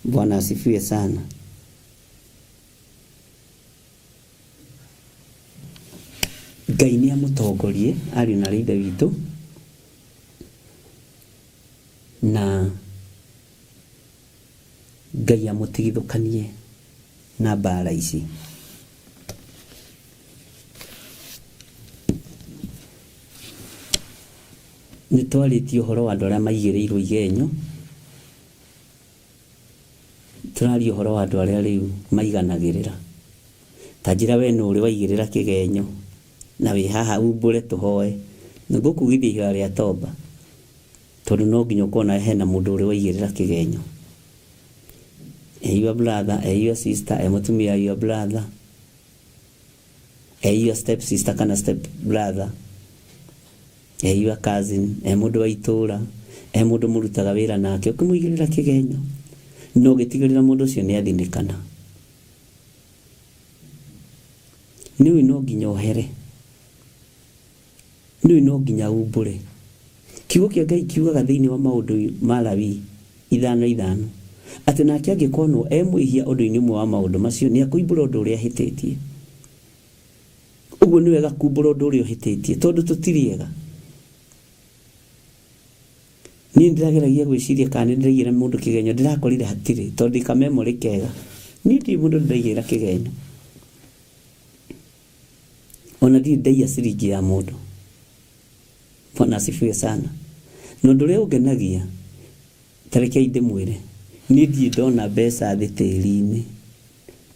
Speaker 3: Bwana asifiwe sana. Ngai nĩ amũtongorie ariũ na ithe witũ na Ngai amũtigithũkanie na mbara ici. Nĩ twarĩtie ũhoro wa andũ arĩa maigĩrĩirwo igenyo, tũraria ũhoro wa andũ arĩa rĩu maiganagĩrĩra. Ta njĩra we nũ ũrĩ waigĩrĩra kĩgenyo na wĩ haha umbũre tũhoe. Nĩngũkugithia ihoya rĩa tomba tondũ no nginya ũkorwo nawe hena mũndũ ũrĩ waigĩrĩra kĩgenyo. E your brother, e your sister, e mũtumia wa your brother, e your step sister kana step brother, e your cousin, e mũndũ wa itũra, e mũndũ mũrutaga wĩra nake, ũkĩmũigĩrĩra kĩgenyo na ũgĩtigĩrĩra mũndũ ũcio nĩ athinĩkana. Nĩũĩ no nginya ũhere, nĩũĩ no nginya umbũre. Kiugo kĩa Ngai kiugaga thĩinĩ wa maũndũ ma Lawii 5:5 atĩ nake angĩkonwo e mwĩhia ũndũ-inĩ ũmwe wa maũndũ macio nĩ akũimbũra ũndũ ũrĩa ahĩtĩtie. Ũguo nĩ wega kumbũra ũndũ ũrĩa ũhĩtĩtie tondũ tũtirĩ ega. Niĩ ndĩrageragia gwĩciria kana nĩ ndĩraigĩra mũndũ kĩgenyo ndĩrakorire hatirĩ tondũ ndĩ ka memory kega. Niĩ ndirĩ mũndũ ndĩraigĩra kĩgenyo. Ona ndirĩ ndaiya ciringi ya mũndũ. Bwana asifiwe sana. Na ũndũ ũrĩa ũngenagia, ta rekei ndĩmwĩre, niĩ ndirĩ ndona mbeca thĩ tĩri-inĩ,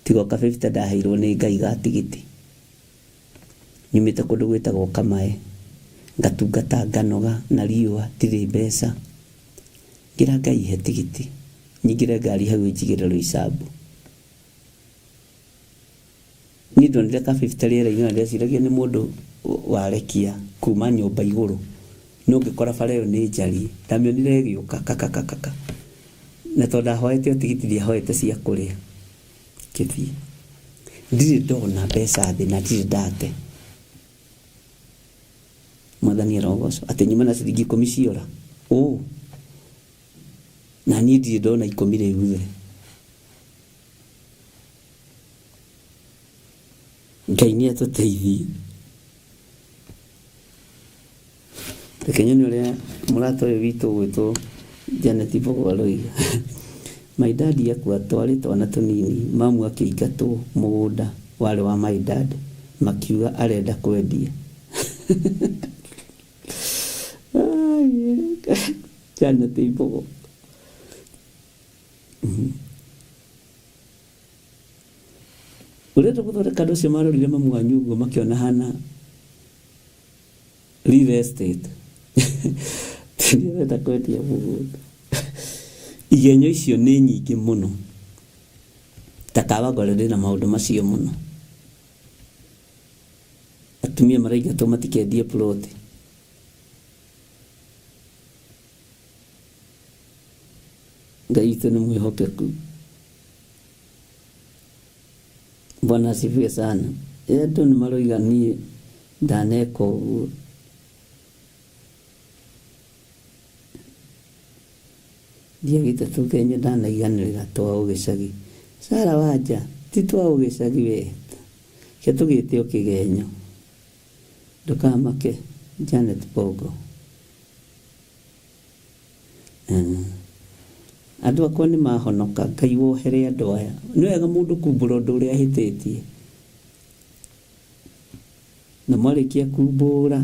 Speaker 3: tiga o ka fifty ndaheirwo nĩ Ngai ga tigiti. Nyumĩte kũndũ gwĩtagwo Kamae, ngatungata nganoga na riũa ndirĩ mbeca. Ngĩra Ngai he tigiti, nyingĩre ngari hau ĩnjigĩre Roysambu. Niĩ ndonire ka fifty rĩera-inĩ na ndeciragia nĩ mũndũ warekia kuma nyũmba igũrũ, no ngĩkora bara ĩyo nĩ njariĩ. Ndamĩonire ĩgĩũka kakakakaka, na tondũ ndahoete o tigiti ndiahoete cia kũrĩa, ngĩthiĩ. Ndirĩ ndona mbeca thĩ na ndirĩ ndate. Mwathani arogocwo atĩ nyuma na ciringi 10 ciora. Ũ na niĩ ndirĩ ndona 10 rĩu thĩ. Ngai nĩ atũteithie. Reke nyone ũrĩa mũrata ũyũ witũ ũgwĩtwo Janet Mbogo aroiga. My dad akua twarĩ twana tũnini, mamu akĩingatwo mũgũnda warĩ wa my dad makiuga arenda kwendia. Janet Mbogo. Ũrenda gũthondeka andũ acio marorire mamu wanyu ũguo makĩona hana real estate. Nĩ arenda kwendia mũgũnda. Igenyo icio nĩ nyingĩ mũno. Ta Kawangware ndĩna maũndũ macio mũno. Atumia maraingatwo matikendie ploti. Ngai witũ nĩ mwĩhokeku. Bwana asifiwe sana. Andũ nĩ maroiga niĩ ndaneka ũguo. Ndiagĩte tũgenyo ndanaiganĩrĩra twa ũgĩcagi. Sara wanja ti twa ũgĩcagi we. Ke tũgĩte o kĩgenyo. Ndũkamake Janet Bongo. Andũ akwa nĩ mahonoka. Ngai wohere andũ aya. Nĩ wega mũndũ kumbũra ũndũ ũrĩa ahĩtĩtie. Na mwarĩkia kumbũra,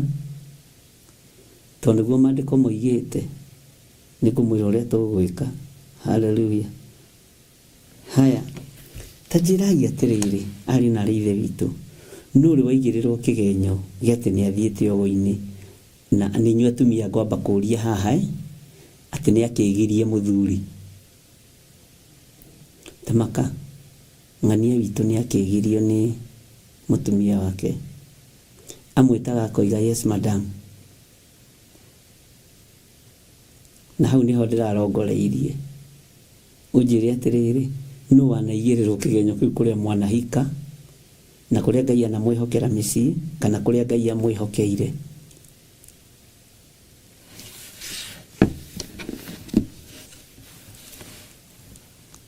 Speaker 3: tondũ nĩguo maandĩko moigĩte, nĩ ngũmwĩra ũrĩa tũgwĩka. Hallelujah. Haya, ta njĩrai atĩrĩrĩ, ariũ na aarĩ a Ithe witũ, nũ ũrĩ waigĩrĩrwo kĩgenyo gĩa atĩ nĩ athiĩte ũgo-inĩ? Na nĩ inyuĩ atumia ngwamba kũũria haha, atĩ nĩ akĩgirie mũthuri. Tamaka, ng'ania witũ nĩ akĩgirio nĩ mũtumia wake. Amwĩtaga akoiga yes madam. Na hau nĩho ndĩrarongoreirie. Ũnjĩre atĩrĩrĩ, nũ wanaigĩrĩrwo kĩgenyo kĩu kũrĩa mwanahika, na kũrĩa Ngai anamwĩhokera mĩciĩ, kana kũrĩa Ngai amwĩhokeire.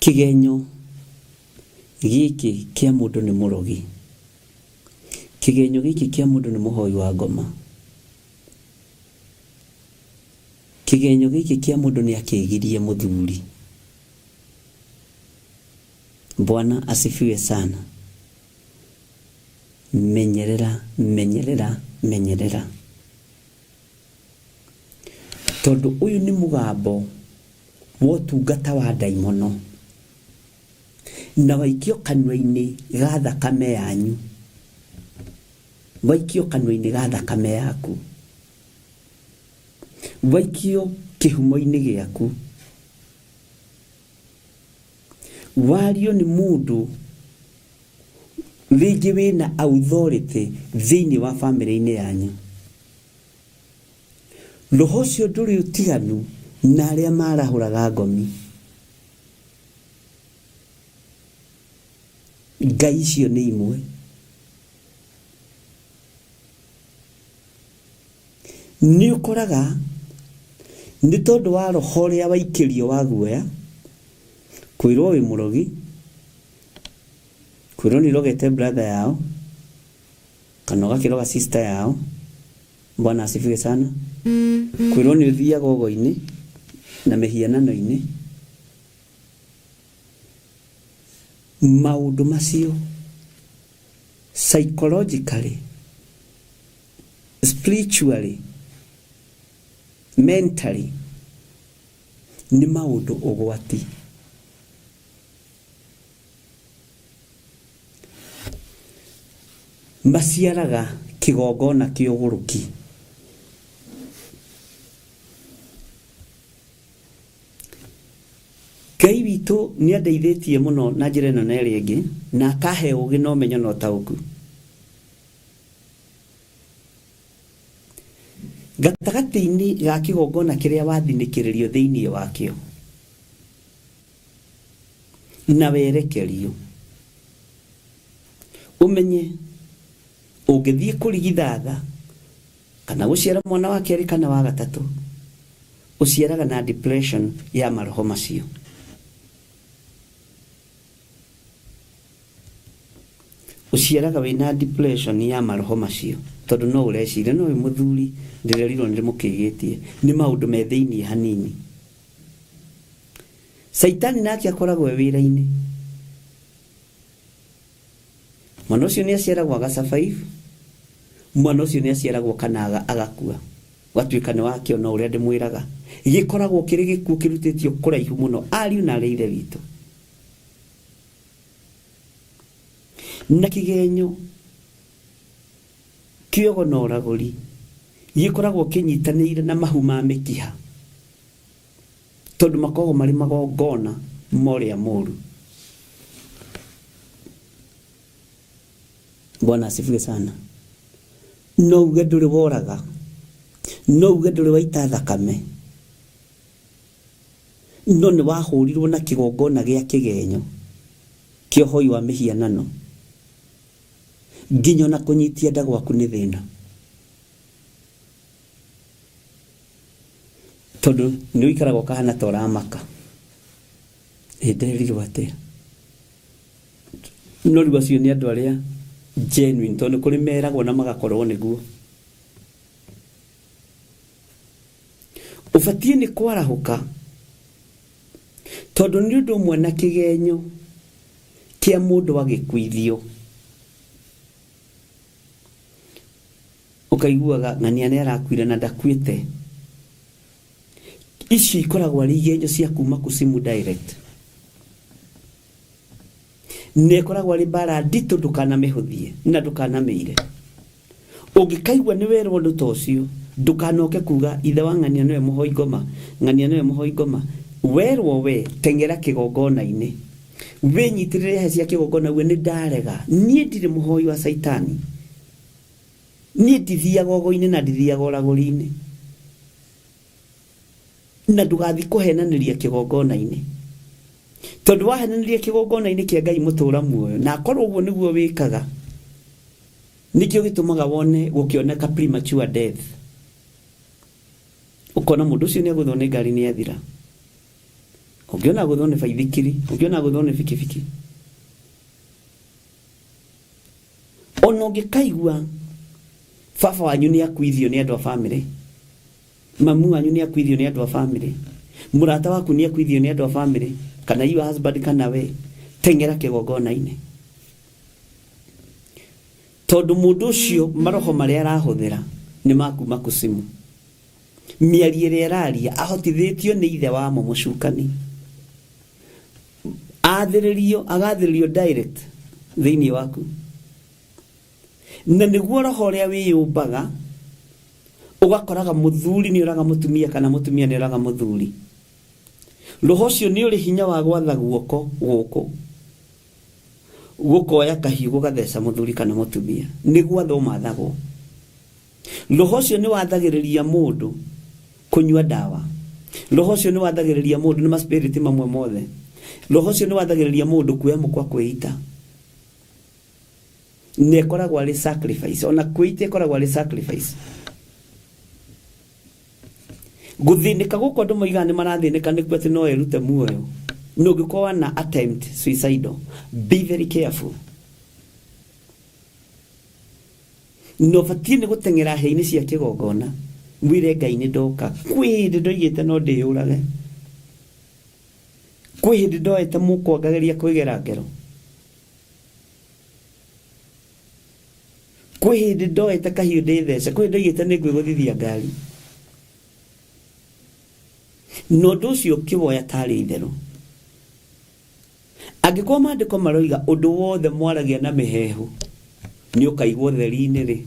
Speaker 3: Kĩgenyo gĩkĩ kĩa mũndũ nĩ mũrogi. Kĩgenyo gĩkĩ kĩa mũndũ nĩ mũhoi wa ngoma. Kĩgenyo gĩkĩ kĩa mũndũ nĩ akĩgirie mũthuri. Bwana asifiwe sana. Menyerera, menyerera, menyerera. Tondũ ũyũ nĩ mũgambo wa ũtungata wa ndaimono. Na waikio kanua-inĩ ga thakame yanyu. Waikio kanua-inĩ ga thakame yaku. Waikio kĩhumo-inĩ gĩaku. Wario nĩ mũndũ rĩngĩ wĩna authority thĩinĩ wa bamĩrĩ-inĩ yanyu. Roho ũcio ndũrĩ ũtiganu na arĩa marahũraga ngomi. Ngai icio nĩ imwe. Nĩ ũkoraga nĩ tondũ wa roho ũrĩa waikĩrio wa guoya, kwĩrwo wĩ mũrogi, kwĩrwo nĩ ũrogete brother yao, kana ũgakĩroga sister yao. Bwana asifiwe sana. Kwĩrwo nĩ ũthiaga ũgo-inĩ na mĩhianano-inĩ. Maũndũ macio psychologically, spiritually, mentally nĩ maũndũ ũgwati. Maciaraga kĩgongona kĩa ũgũrũki. Ngai witũ nĩ andeithĩtie mũno na njĩra ĩno na ĩrĩa ĩngĩ, na akahe ũgĩ na ũmenyo na ũtaũku. Gatagatĩ-inĩ ga kĩgongona kĩrĩa wathinĩkĩrĩrio thĩinĩ wakĩo na werekerio. Ũmenye ũngĩthiĩ kũrigithatha kana gũciara mwana wa kerĩ kana wa gatatũ, ũciaraga na depression ya maroho macio. Ũciaraga wĩna depression ya maroho macio tondũ no ũreciria no wĩ mũthuri ndĩrerirwo nĩ mũkĩgĩtie nĩ maũndũ me thĩiniĩ hanini. Caitani nake akoragwo e wĩra-inĩ. Mwana ũcio nĩ aciaragwo aga survive, mwana ũcio nĩ aciaragwo kana agakua, ũgatuĩka nĩ wakĩona ũrĩa ndĩmwĩraga. Gĩkoragwo kĩrĩ gĩkuũ kĩrutĩtio kũraihu mũno, ariũ na arĩ ithe witũ. Na kĩgenyo kĩogo na ũragũri gĩkoragwo kĩnyitanĩire na mahu ma mĩkiha, tondũ makoragwo marĩ magongona ma ũrĩa mũũru. Bwana asifiwe sana. No uge ndũrĩ woraga, no uge ndũrĩ waita thakame, no nĩ wahũrirwo na kĩgongona gĩa kĩgenyo kĩa ũhoi wa mĩhianano, nginya ona kũnyitia nda gwaku nĩ thĩna, tondũ nĩ ũikaraga ũkahana ta ũramaka. Ĩ nderirwo atĩa? No rĩu acio nĩ andũ arĩa genuine, tondũ nĩ kũrĩ meragwo na magakorwo nĩguo. Ũbatiĩ nĩ kwarahũka, tondũ nĩ ũndũ ũmwe na kĩgenyo kĩa mũndũ agĩkuithio. Ũkaiguaga ng'ania nĩ arakuire na ndakuĩte. Icio ikoragwo arĩ igenyo cia kuma kusimu direct. Nĩ ĩkoragwo arĩ mbara nditũ, ndũkanamĩhũthie na ndũkanamĩire. Ũngĩkaigua nĩ werwo ũndũ ta ũcio, ndũkanoke kuga ithe wa ng'ania nĩwe mũhoi ngoma, ng'ania nĩwe mũhoi ngoma. Werwo we teng'era kĩgongona-inĩ, wĩnyitĩrĩre hĩa cia kĩgongona uge nĩ ndarega, niĩ ndirĩ mũhoi wa caitani, niĩ ndithiaga ũgo-inĩ na ndithiaga ũragũri-inĩ. Na ndũgathiĩ kũhenanĩria kĩgongona-inĩ, tondũ wahenanĩria kĩgongona-inĩ kĩa Ngai mũtũra muoyo, na akorwo ũguo nĩguo wĩkaga, nĩkĩo gĩtũmaga wone gũkĩoneka premature death. Ũkona mũndũ ũcio nĩ agũthwo nĩ ngari nĩ athira, ũngĩona agũthwo nĩ baithikiri, ũngĩona agũthwo nĩ bikibiki. Ona ũngĩkaigua baba wanyu nĩ akuithio nĩ andũ a bamĩrĩ, mamu wanyu nĩ akuithio nĩ andũ a bamĩrĩ, mũrata waku nĩ akuithio nĩ andũ a bamĩrĩ, kana your husband kana we, teng'era kĩgongona-inĩ, tondũ mũndũ ũcio maroho marĩa arahũthĩra nĩ makuma kusimu. Mĩario ĩrĩa ĩraria ahotithĩtio nĩ ithe wamo mũcukani, athĩrĩrio agathĩrĩrio direct thĩinĩ waku, na nĩguo roho ũrĩa wĩyũmbaga ũgakoraga mũthuri nĩ ũraga mũtumia kana mũtumia nĩ ũraga mũthuri. Roho ũcio nĩ ũrĩ hinya wa gwatha guoko gũkũ gũkoya kahiũ gũgatheca mũthuri kana mũtumia, nĩ gwathwo mathagwo. Roho ũcio nĩ wathagĩrĩria mũndũ kũnyua ndawa, roho ũcio nĩ wathagĩrĩria mũndũ nĩ maspiriti mamwe mothe, roho ũcio nĩ wathagĩrĩria mũndũ kuoya mũkwa kwĩita, na ĩkoragwo arĩ sacrifice. Ona kwĩita ĩkoragwo arĩ sacrifice. Gũthĩnĩka gũkũ andũ moigaga nĩ marathĩnĩka nĩkuo atĩ no erute muoyo, na ũngĩkorwo wana attempt suicidal, be very careful. Na ũbatiĩ nĩ gũteng'era hĩa-inĩ cia kĩgongona wĩre Ngai nĩ ndoka. Kwĩ hĩndĩ ndoigĩte no ndĩyũrage, kwĩ hĩndĩ ndoete mũkwa ngageria kwĩgera ngero, kwĩ hĩndĩ ndoete kahiũ ndĩthece, kwĩ hĩndĩ ndoigĩte nĩ ngwĩgũthithia ngari. Na ũndũ ũcio ũkĩwoya tarĩ itherũ. Angĩkorwo maandĩko maroiga ũndũ wothe mwaragia na mĩheehũ nĩ ũkaigwo ũtheri-inĩ rĩ,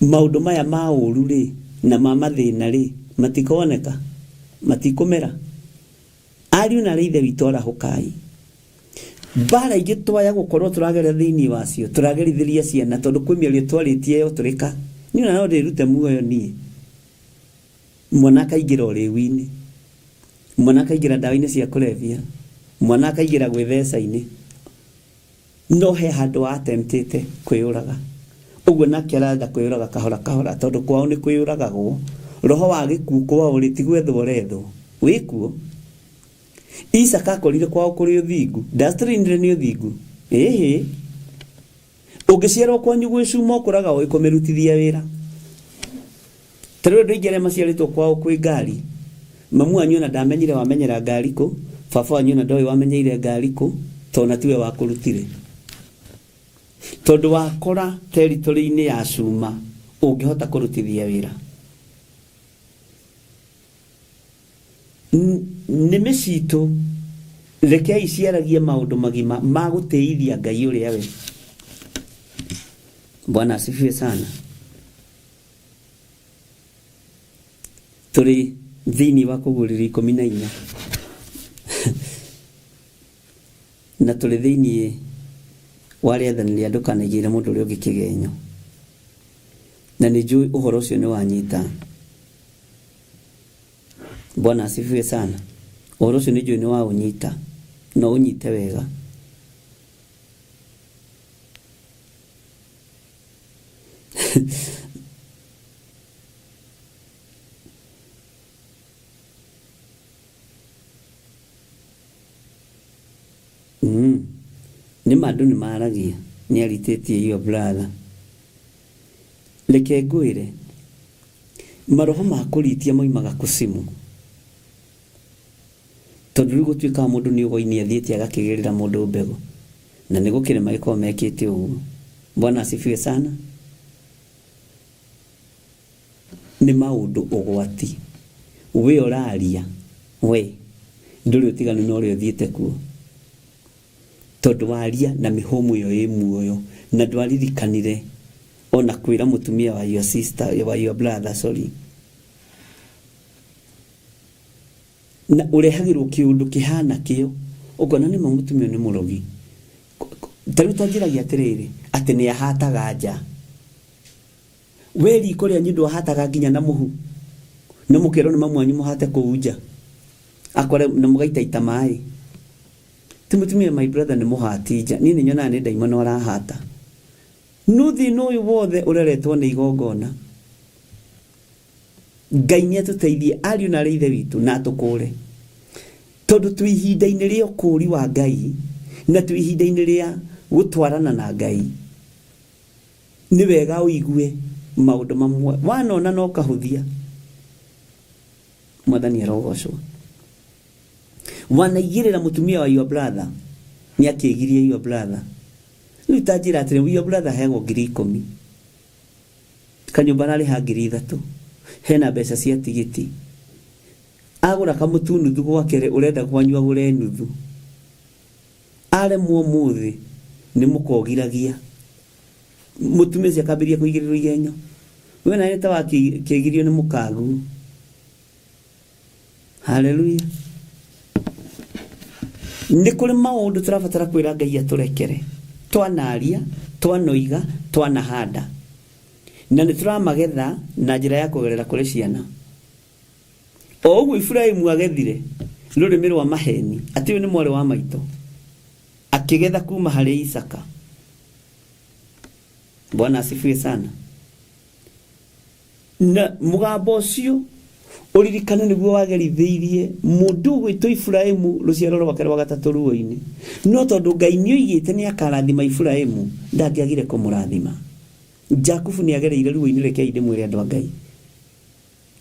Speaker 3: maũndũ maya ma ũru rĩ na ma mathĩna rĩ matikoneka, matikũmera. Ariũ na arĩ ithe witũ, arahũkai. Mbara ingĩ twaya gũkorwo tũragerera thĩinĩ wacio, tũragerithĩria ciana, tondũ kwĩ mĩario twarĩtie yotũrĩka. Niĩ ona no ndĩrute muoyo niĩ. Mwana akaingĩra ũrĩu-inĩ, mwana akaingĩra ndawa-inĩ cia kũrebia, mwana akaingĩra gwĩtheca-inĩ. No he handũ atemptĩte kwĩyũraga. Ũguo nake arenda kwĩyũraga kahora kahora tondũ kwao nĩ kwĩyũragagwo. Roho wa gĩkuũ kwao rĩ ti gwethwo ũrethwo. Wĩkuo. Isaka akorire kwao kũrĩ ũthingu. Ndastrainire nĩ ũthingu. Ĩhĩ. Ũngĩciarwo kwanyu gwĩ cuma ũkũraga ũĩ kũmĩrutithia wĩra. Ta rĩu andũ aingĩ arĩa maciarĩtwo kwao kwĩ ngari, mamu wanyu ona ndamenyire wamenyera ngari kũ, baba wanyu ona ndoĩ wamenyeire ngari kũ, tondũ ona tiwe wakũrutire. Tondũ wakora territory-inĩ ya cuma ũngĩhota kũrutithia wĩra. Nĩmĩ citũ rekei ciaragie maũndũ magima ma gũtĩithia Ngai ũrĩa we. Bwana asifiwe sana. Tũrĩ thĩinĩ wa kũguũrĩrio 14 na tũrĩ thĩinĩ wa rĩathani rĩa ndũkanaigĩrĩre mũndũ ũrĩa ũngĩ kĩgenyo, na nĩ njũĩ ũhoro ũcio nĩ wanyita. Bwana asifiwe sana. Ũhoro ũcio nĩ njũĩ nĩ waũnyita na ũnyite wega. Nĩ ma andũ nĩ maragia nĩ aritĩtie your brother. Reke ngwĩre, maroho ma kũritia moimaga kũcimu. Tondũ rĩu gũtuĩkaga mũndũ nĩ ũgo-inĩ athiĩte agakĩgĩrĩra mũndũ mbegũ. Na nĩ gũkĩrĩ magĩkoragwo mekĩte ũguo. Bwana asifiwe sana. Nĩ maũndũ ũgwati. We ũraria, we ndũrĩ ũtiganu na ũrĩa ũthiĩte kuo. Tondũ waria na mĩhũmũ ĩyo ĩ muoyo na ndwaririkanire ona kwĩra mũtumia wa your sister, wa your brother, sorry. Na ũrehagĩrwo kĩũndũ kĩhana kĩo, ũkona nĩma mũtumia ũyũ nĩ mũrogi. Ta rĩu ta njĩragia atĩrĩrĩ, atĩ nĩ ahataga nja. We riko rĩanyu ndwahataga nginya na mũhu, na mũkerwo nĩ mamu wanyu mũhate kũu nja, akore na mũgaitaita maĩ. Ti mũtumia my brother nĩ mũhati nja, niĩ nĩ nyonaga nĩ ndaimono arahata. No thĩna ũyũ wothe ũreretwo nĩ igongona. Ngai nĩ atũteithie ariũ na arĩ ithe witũ na atũkũre. Tondũ twĩ ihinda-inĩ rĩa ũkũũri wa Ngai na twĩ ihinda-inĩ rĩa gũtwarana na Ngai. Nĩ wega ũigue maũndũ mamwe wanona na ũkahũthia. Mwathani arogocwo. Wanaigĩrĩra mũtumia wa your brother nĩ akĩgirie your brother. Rĩu ta njĩra atĩrĩ, your brother aheagwo 10,000. Kanyũmba ararĩha 3,000. Hena mbeca cia tigiti. Agũra kamũtu nuthu gwake rĩ, ũrenda kwanyu agũre nuthu. Aremwo ũmũthĩ nĩ mũkogiragia. Mũtumia ũcio akambĩrĩria kũigĩrĩrwo igenyo. We nawe nĩ ta wakĩgirio nĩ mũkaguo. Haleluya. Nĩ kũrĩ maũndũ tũrabatara kwĩra Ngai atũrekere. Twanaria, twanoiga, twanahanda. Na nĩ tũramagetha na njĩra ya kũgerera kũrĩ ciana. O ũguo Iburahimu agethire rũrĩmĩ rwa maheni atĩ ũyũ nĩ mwarĩ wa maitũ, akĩgetha kuma harĩ Isaka. Bwana asifiwe sana. Na mũgambo ũcio ũririkane nĩguo wagerithĩirie mũndũ ũgwĩtwo Iburahimu rũciaro rwake rwa gatatũ ruo-inĩ. No tondũ Ngai nĩoigĩte nĩakarathima Iburahimu, ndangĩagire kũmũrathima. Jakubu nĩagereire ruo-inĩ, rekei ndĩmwĩre andũ a Ngai.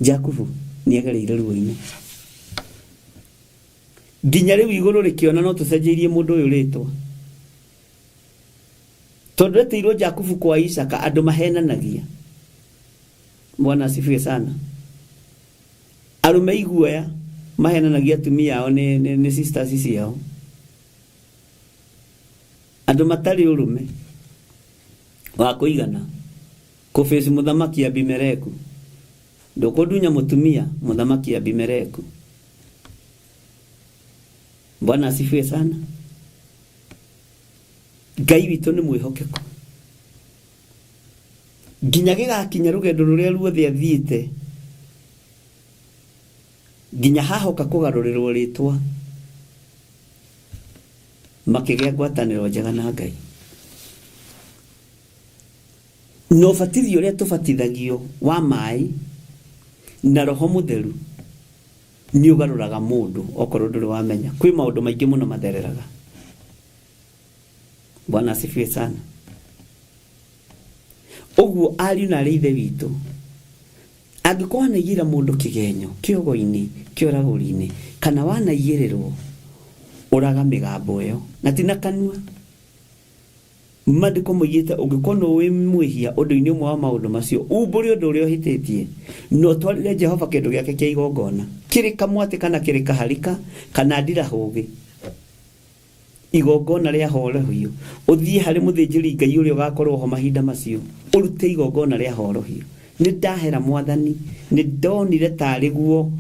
Speaker 3: Jakubu nĩagereire ruo-inĩ. Nginya rĩu igũrũ rĩkĩona no tũcenjeirie mũndũ ũyũ rĩtwa. Tondũ etĩirwo Jakubu kwa Isaka andũ mahenanagia. Bwana asifiwe sana. Arũme iguoya mahenanagia atumia ao nĩ, nĩ, nĩ sisters ciao. Andũ matarĩ ũrũme wa kũigana kũbĩci mũthamaki Abimeleku. Ndũkũndunya mũtumia mũthamaki Abimeleku. Bwana asifiwe sana. Ngai witũ nĩ mwĩhokeku nginya gĩgakinya rũgendo rũrĩa ruothe athiĩte nginya hahoka kũgarũrĩrwo rĩtwa makĩgĩa ngwatanĩro njega na Ngai. Na ũbatithio ũrĩa tũbatithagio wa maĩ na roho mũtheru nĩ ũgarũraga mũndũ okorwo ndũrĩ wamenya kwĩ maũndũ maingĩ mũno mathereraga. Bwana asifiwe sana. Ũguo ariũ na arĩ ithe witũ, angĩkorwo wanaigĩra mũndũ kĩgenyo kĩogo-inĩ kĩoragũri-inĩ kana wanaigĩrĩrwo, ũraga mĩgambo ĩyo na ti na kanua. Maandĩko moigĩte ũngĩkorwo nĩ wĩ mwĩhia ũndũ-inĩ ũmwe wa maũndũ macio, umbũre ũndũ ũrĩa ũhĩtĩtie na ũtwarĩre Jehova kĩndũ gĩake kĩa igongona, kĩrĩ kamwatĩ kana kĩrĩ kaharika kana ndirahũgĩ, igongona rĩa horohio. Ũthiĩ harĩ mũthĩnjĩri Ngai ũrĩa ũgakorwo ho mahinda macio, ũrute igongona rĩa horohio. Nĩ ndahera Mwathani, nĩ ndonire tarĩ guo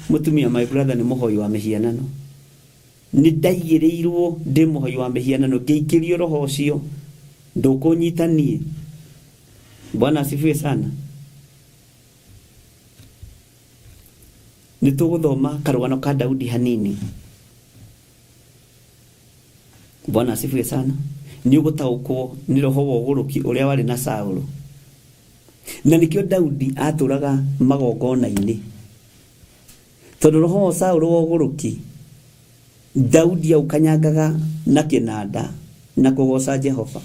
Speaker 3: mũtumia my brother nĩ mũhoi wa mĩhianano. Nĩ ndaigĩrĩirwo ndĩ mũhoi wa mĩhianano, ngĩikĩrio roho ũcio, ndũkũnyita niĩ. Bwana asifiwe sana. Nĩ tũgũthoma karũgano ka Daudi hanini. Bwana asifiwe sana. Nĩ ũgũtaũkwo nĩ roho wa ũgũrũki ũrĩa warĩ na Saũlũ. Na nĩkĩo Daudi atũraga magongona-inĩ. Tondũ roho wa Saũlũ wa ũgũrũki, Daudi aũkanyangaga na kĩnanda na kũgooca Jehova.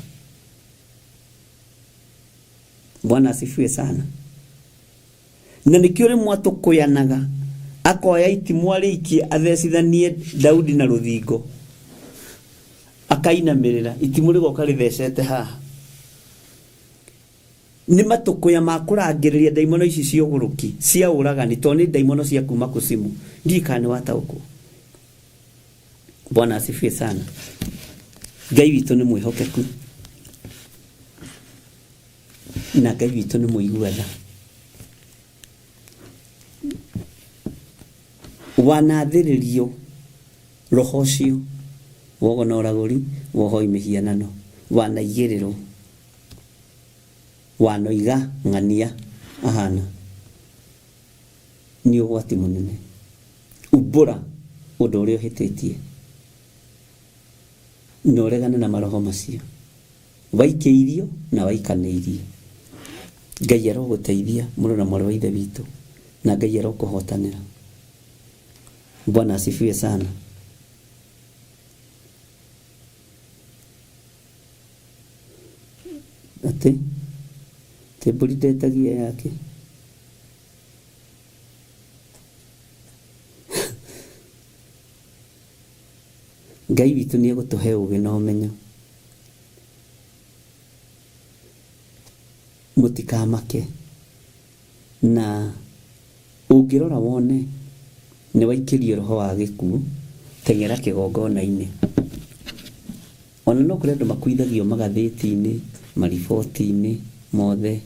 Speaker 3: Bwana asifiwe sana. Na nĩkĩo rĩmwe atũkũyanaga, akoya itimũ arĩikie athecithanie Daudi na rũthingo, akainamĩrĩra itimũ rĩgoka rĩthecete haha. Nĩ matũkũya ma kũrangĩrĩria ndaimono ici cia ũgũrũki cia ũragani, tondũ nĩ ndaimono cia kuma kusimu. Ndiũĩ kana nĩ wataũkwo. Bwana asifiwe sana. Ngai witũ nĩ mwĩhokeku na Ngai witũ nĩ mũigua tha. Wanathĩrĩrio roho ũcio wogo na ũragũri wohoi mĩhianano, wanaigĩrĩrwo, wanoiga ng'ania ahana, nĩ ũgwati mũnene. Umbũra ũndũ ũrĩa ũhĩtĩtie na ũregane na maroho macio waikĩirio na waikanĩirio. Ngai arogũteithia mũrũ na mwarĩ wa ithe witũ, na Ngai arokũhotanĩra. Bwana asifiwe sana. Atĩ atĩ mbũri ndetagia yake. Ngai witũ nĩ egũtũhe ũgĩ na ũmenyo. Mũtikamake. Na ũngĩrora wone nĩ waikĩrio roho wa gĩkuũ, teng'era kĩgongona-inĩ. Ona no kũrĩ andũ makuithagio magathĩti-inĩ, mariboti-inĩ mothe,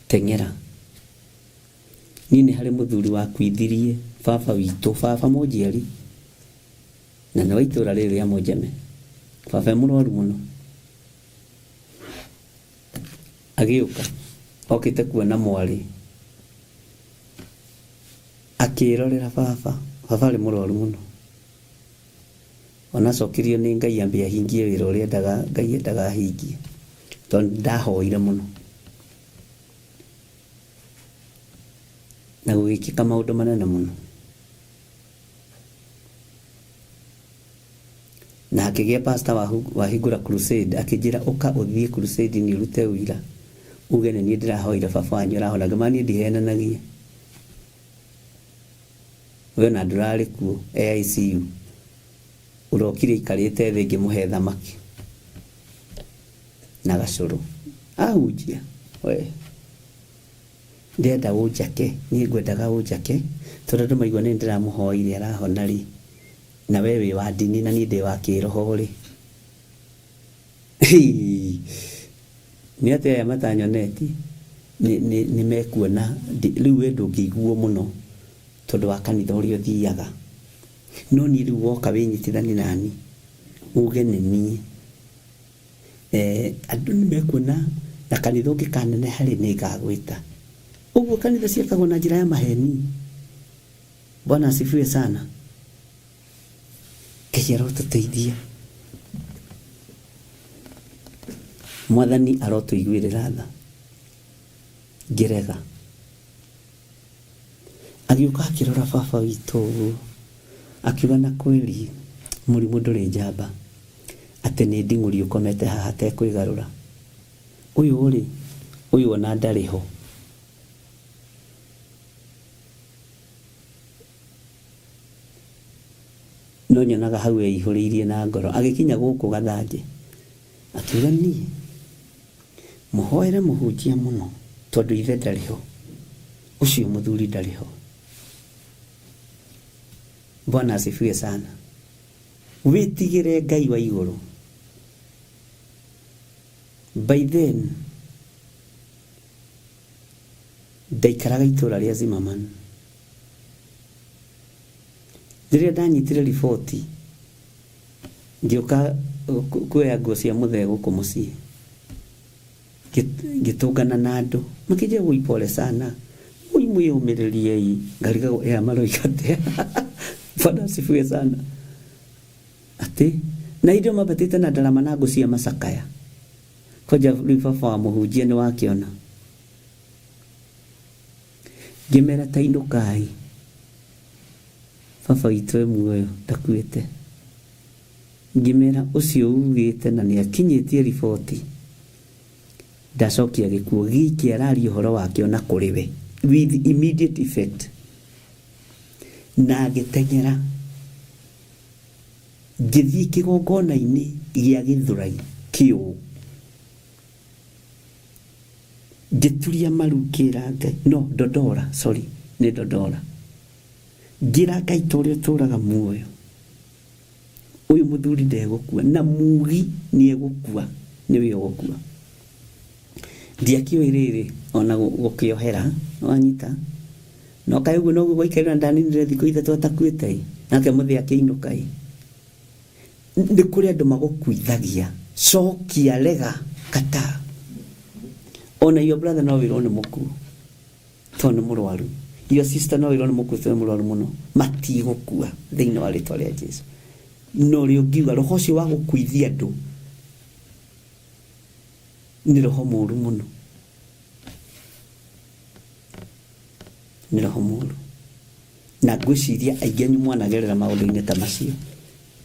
Speaker 3: teng'era. Niĩ nĩ harĩ mũthuri wakuithirie baba witũ, baba mũnjiari, na nĩ wa itũra rĩrĩ rĩa Mũnjeme. Baba e mũrwaru mũno. Agĩũka, okĩte kuona mwarĩ, akĩrorera baba, baba arĩ mũrwaru mũno. Ona acokirio nĩ Ngai ambe ahingie wĩra ũrĩa endaga Ngai endaga ahingie, tondũ ndahoire mũno. Na gũgĩkĩka maũndũ manene mũno. Na hakĩgĩa pastor wahingũra crusade, akĩnjĩra ũka ũthiĩ crusade nĩ ũrute ũira, uge nĩ niĩ ndĩrahoire baba wanyu arahona. Ngĩmwĩra niĩ ndihenanagia. We ona ndũrarĩ kuo e ICU. Ũrokire aikarĩte thĩ ngĩmũhe thamaki na gacũrũ. Ahunjia we. Ndĩrenda ũnjake, niĩ ngwendaga ũnjake, tondũ andũ maigua nĩ ndĩramũhoire arahona rĩ, na we wĩ wa ndini na niĩ ndĩ wa kĩroho rĩ, nĩ atĩa aya matanyonetie nĩ mekuona rĩu we ndũngĩiguo mũno tondũ wa kanitha ũrĩa ũthiaga. No niĩ rĩu woka wĩnyitithanie nani, uge nĩ niĩ. Andũ nĩ mekuona na kanitha ũngĩkaneneha rĩ, nĩ ngagwĩta. Ũguo kanitha ciakagwo na njĩra ya maheni. Bwana asifiwe sana. Ngai arotũteithia. Mwathani arotũiguĩrĩra tha. Ngĩrega. Agĩũka akĩrora baba witũ ũguo, akiuga na kweli mũrimũ ndũrĩ njamba, atĩ nĩ nding'ũri ũkomete haha atekwĩgarũra. Ũyũ rĩ, ũyũ ona ndarĩ ho. No nyonaga hau eihũrĩirie na ngoro. Agĩkinya gũkũ Gathanjĩ, akiuga niĩ mũhoere mũhunjia mũno tondũ ithe ndarĩ ho, ũcio mũthuri ndarĩ ho. Bwana asifiwe sana. Wĩtigĩre Ngai wa igũrũ. By then ndaikaraga itũra rĩa Zimmerman. Rĩrĩa ndanyitire riboti ngĩũka kuoya nguo cia mũthee gũkũ mũciĩ, ngĩtũngana na andũ makĩnjĩra, "Woi pole sana, woi mwĩyũmĩrĩriei." Ngarigagwo ĩa maroiga atĩa. Bwana asifiwe sana. Atĩ na hĩndĩ ĩyo mambatĩte na ndarama na ngũ cia macakaya. Kwanja rĩu baba wa mũhunjia nĩ wakĩona. Ngĩmera ta inũkai, baba witũ e muoyo ndakuĩte. Ngĩmera ũcio ugĩte na nĩ akinyĩtie riboti ndacokia gĩkuũ gĩkĩ araria ũhoro wakĩo na kũrĩ we with immediate effect. Na ngĩteng'era ngĩthiĩ kĩgongona-inĩ gĩa Gĩthũrai kĩũ, ngĩturia maru ngĩra Ngai, no Dodora, sorry, nĩ Dodora, ngĩra Ngai ta ũrĩa ũtũraga muoyo, ũyũ mũthuri ndegũkua na mugi nĩ egũkua, nĩwe ũgũkua. Ndiakĩũĩ rĩrĩ ona gũkĩohera wanyita, no kaĩ ũguo noguo gwaikarire na ndaninire thikũ 3 atakuĩte ĩ, nake mũthee akĩinũka ĩ. Nĩ kũrĩ andũ magũkuithagia, cokia rega kataa. Ona your brother no wĩrwo nĩ mũkuũ tondũ nĩ mũrwaru, your sister no wĩrwo nĩ mũkuũ tondũ nĩ mũrwaru mũno, matigũkua thĩinĩ wa rĩtwa rĩa Jesu. Na ũrĩa ũngiuga roho ũcio wa gũkuithia andũ nĩ roho mũru mũno, nĩ roho mũru. Na ngwĩciria aingĩ anyu mwanagerera maũndũ-inĩ ta macio,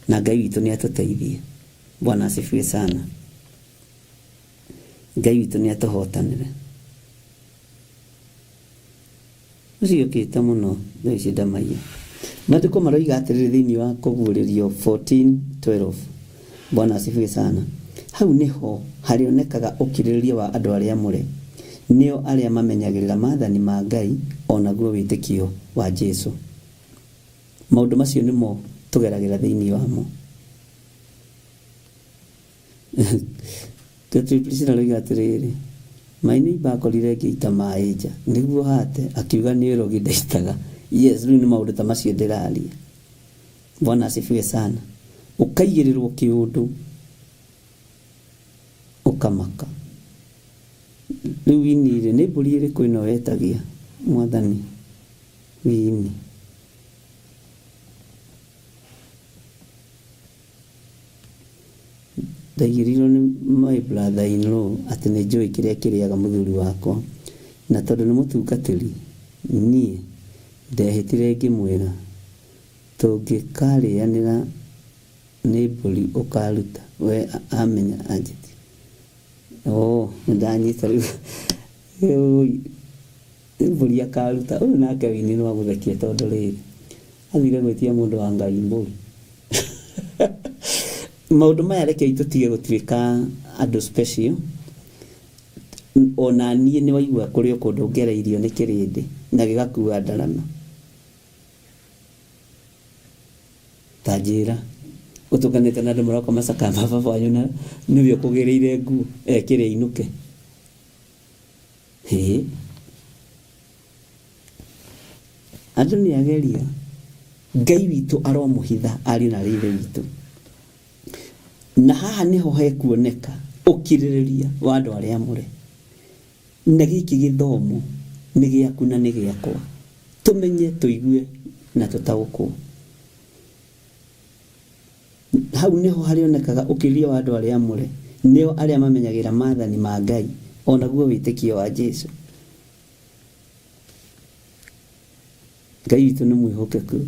Speaker 3: na Ngai witũ nĩ atũteithie. Bwana asifiwe sana. Ngai witũ nĩ atũhotanĩre. Ũcio ũkĩte mũno thaa ici ndamaiya. Maandĩko maroiga atĩrĩrĩ thĩinĩ wa Kũguũrĩrio 14:12. Bwana asifiwe sana. Hau nĩho harĩonekaga ũkirĩrĩria wa andũ arĩa amũre, nĩo arĩa mamenyagĩrĩra maathani ma Ngai o naguo wĩtĩkio wa Jesu. Maũndũ macio nĩmo tũgeragĩra thĩinĩ wamo. Gertrude Priscilla aroiga atĩrĩrĩ, my neighbor akorire ngĩita maĩ nja nĩguo hate, akiuga nĩ ũrogi ndaitaga. Yes, rĩu nĩ maũndũ ta macio ndĩraria. Bwana asifiwe sana. Ũkaigĩrĩrwo kĩũndũ ũkamaka. Rĩu wini rĩ, nĩ mbũri ĩrĩkũ ĩno wetagia mwathani? Wini. Ndaigĩrĩirwo nĩ my brother in law atĩ nĩ njũĩ kĩrĩa kĩrĩaga mũthuri wakwa, na tondũ nĩ mũtungatĩri, niĩ ndehĩtire ngĩmwĩra tũngĩkarĩanĩra nĩ mbũri ũkaruta, we amenya anjĩtie. Oh, nĩndanyita rĩu. Nĩ mbũri akaruta. Ũyũ nake wini nĩ wa gũthekia tondũ rĩrĩ, athire gwĩtia mũndũ wa Ngai mbũri. Maũndũ maya rekei tũtige gũtuĩka andũ special. Ona niĩ nĩ waigua kũrĩ o kũndũ ngereirio nĩ kĩrĩndĩ na gĩgakua ndarama. Ta njĩra, ũtũnganĩte na andũ maroka macakaya ma baba wanyu na nĩwe ũkũgĩrĩire nguo ekĩre ainũke. Hĩ! Andũ nĩ ageria. Ngai witũ aromũhitha ariũ na aarĩ a Ithe witũ. Na haha nĩho hekuoneka ũkirĩrĩria wa andũ arĩa amũre. Na gĩkĩ gĩthomo nĩ gĩaku na nĩ gĩakwa. Tũmenye, tũigue na tũtaũkwo. Hau nĩho harĩonekaga ũkirĩrĩria wa andũ arĩa amũre, Nĩo arĩa mamenyagĩrĩra maathani ma Ngai, o naguo wĩtĩkio wa Jesu. Ngai witũ nĩ mwĩhokeku.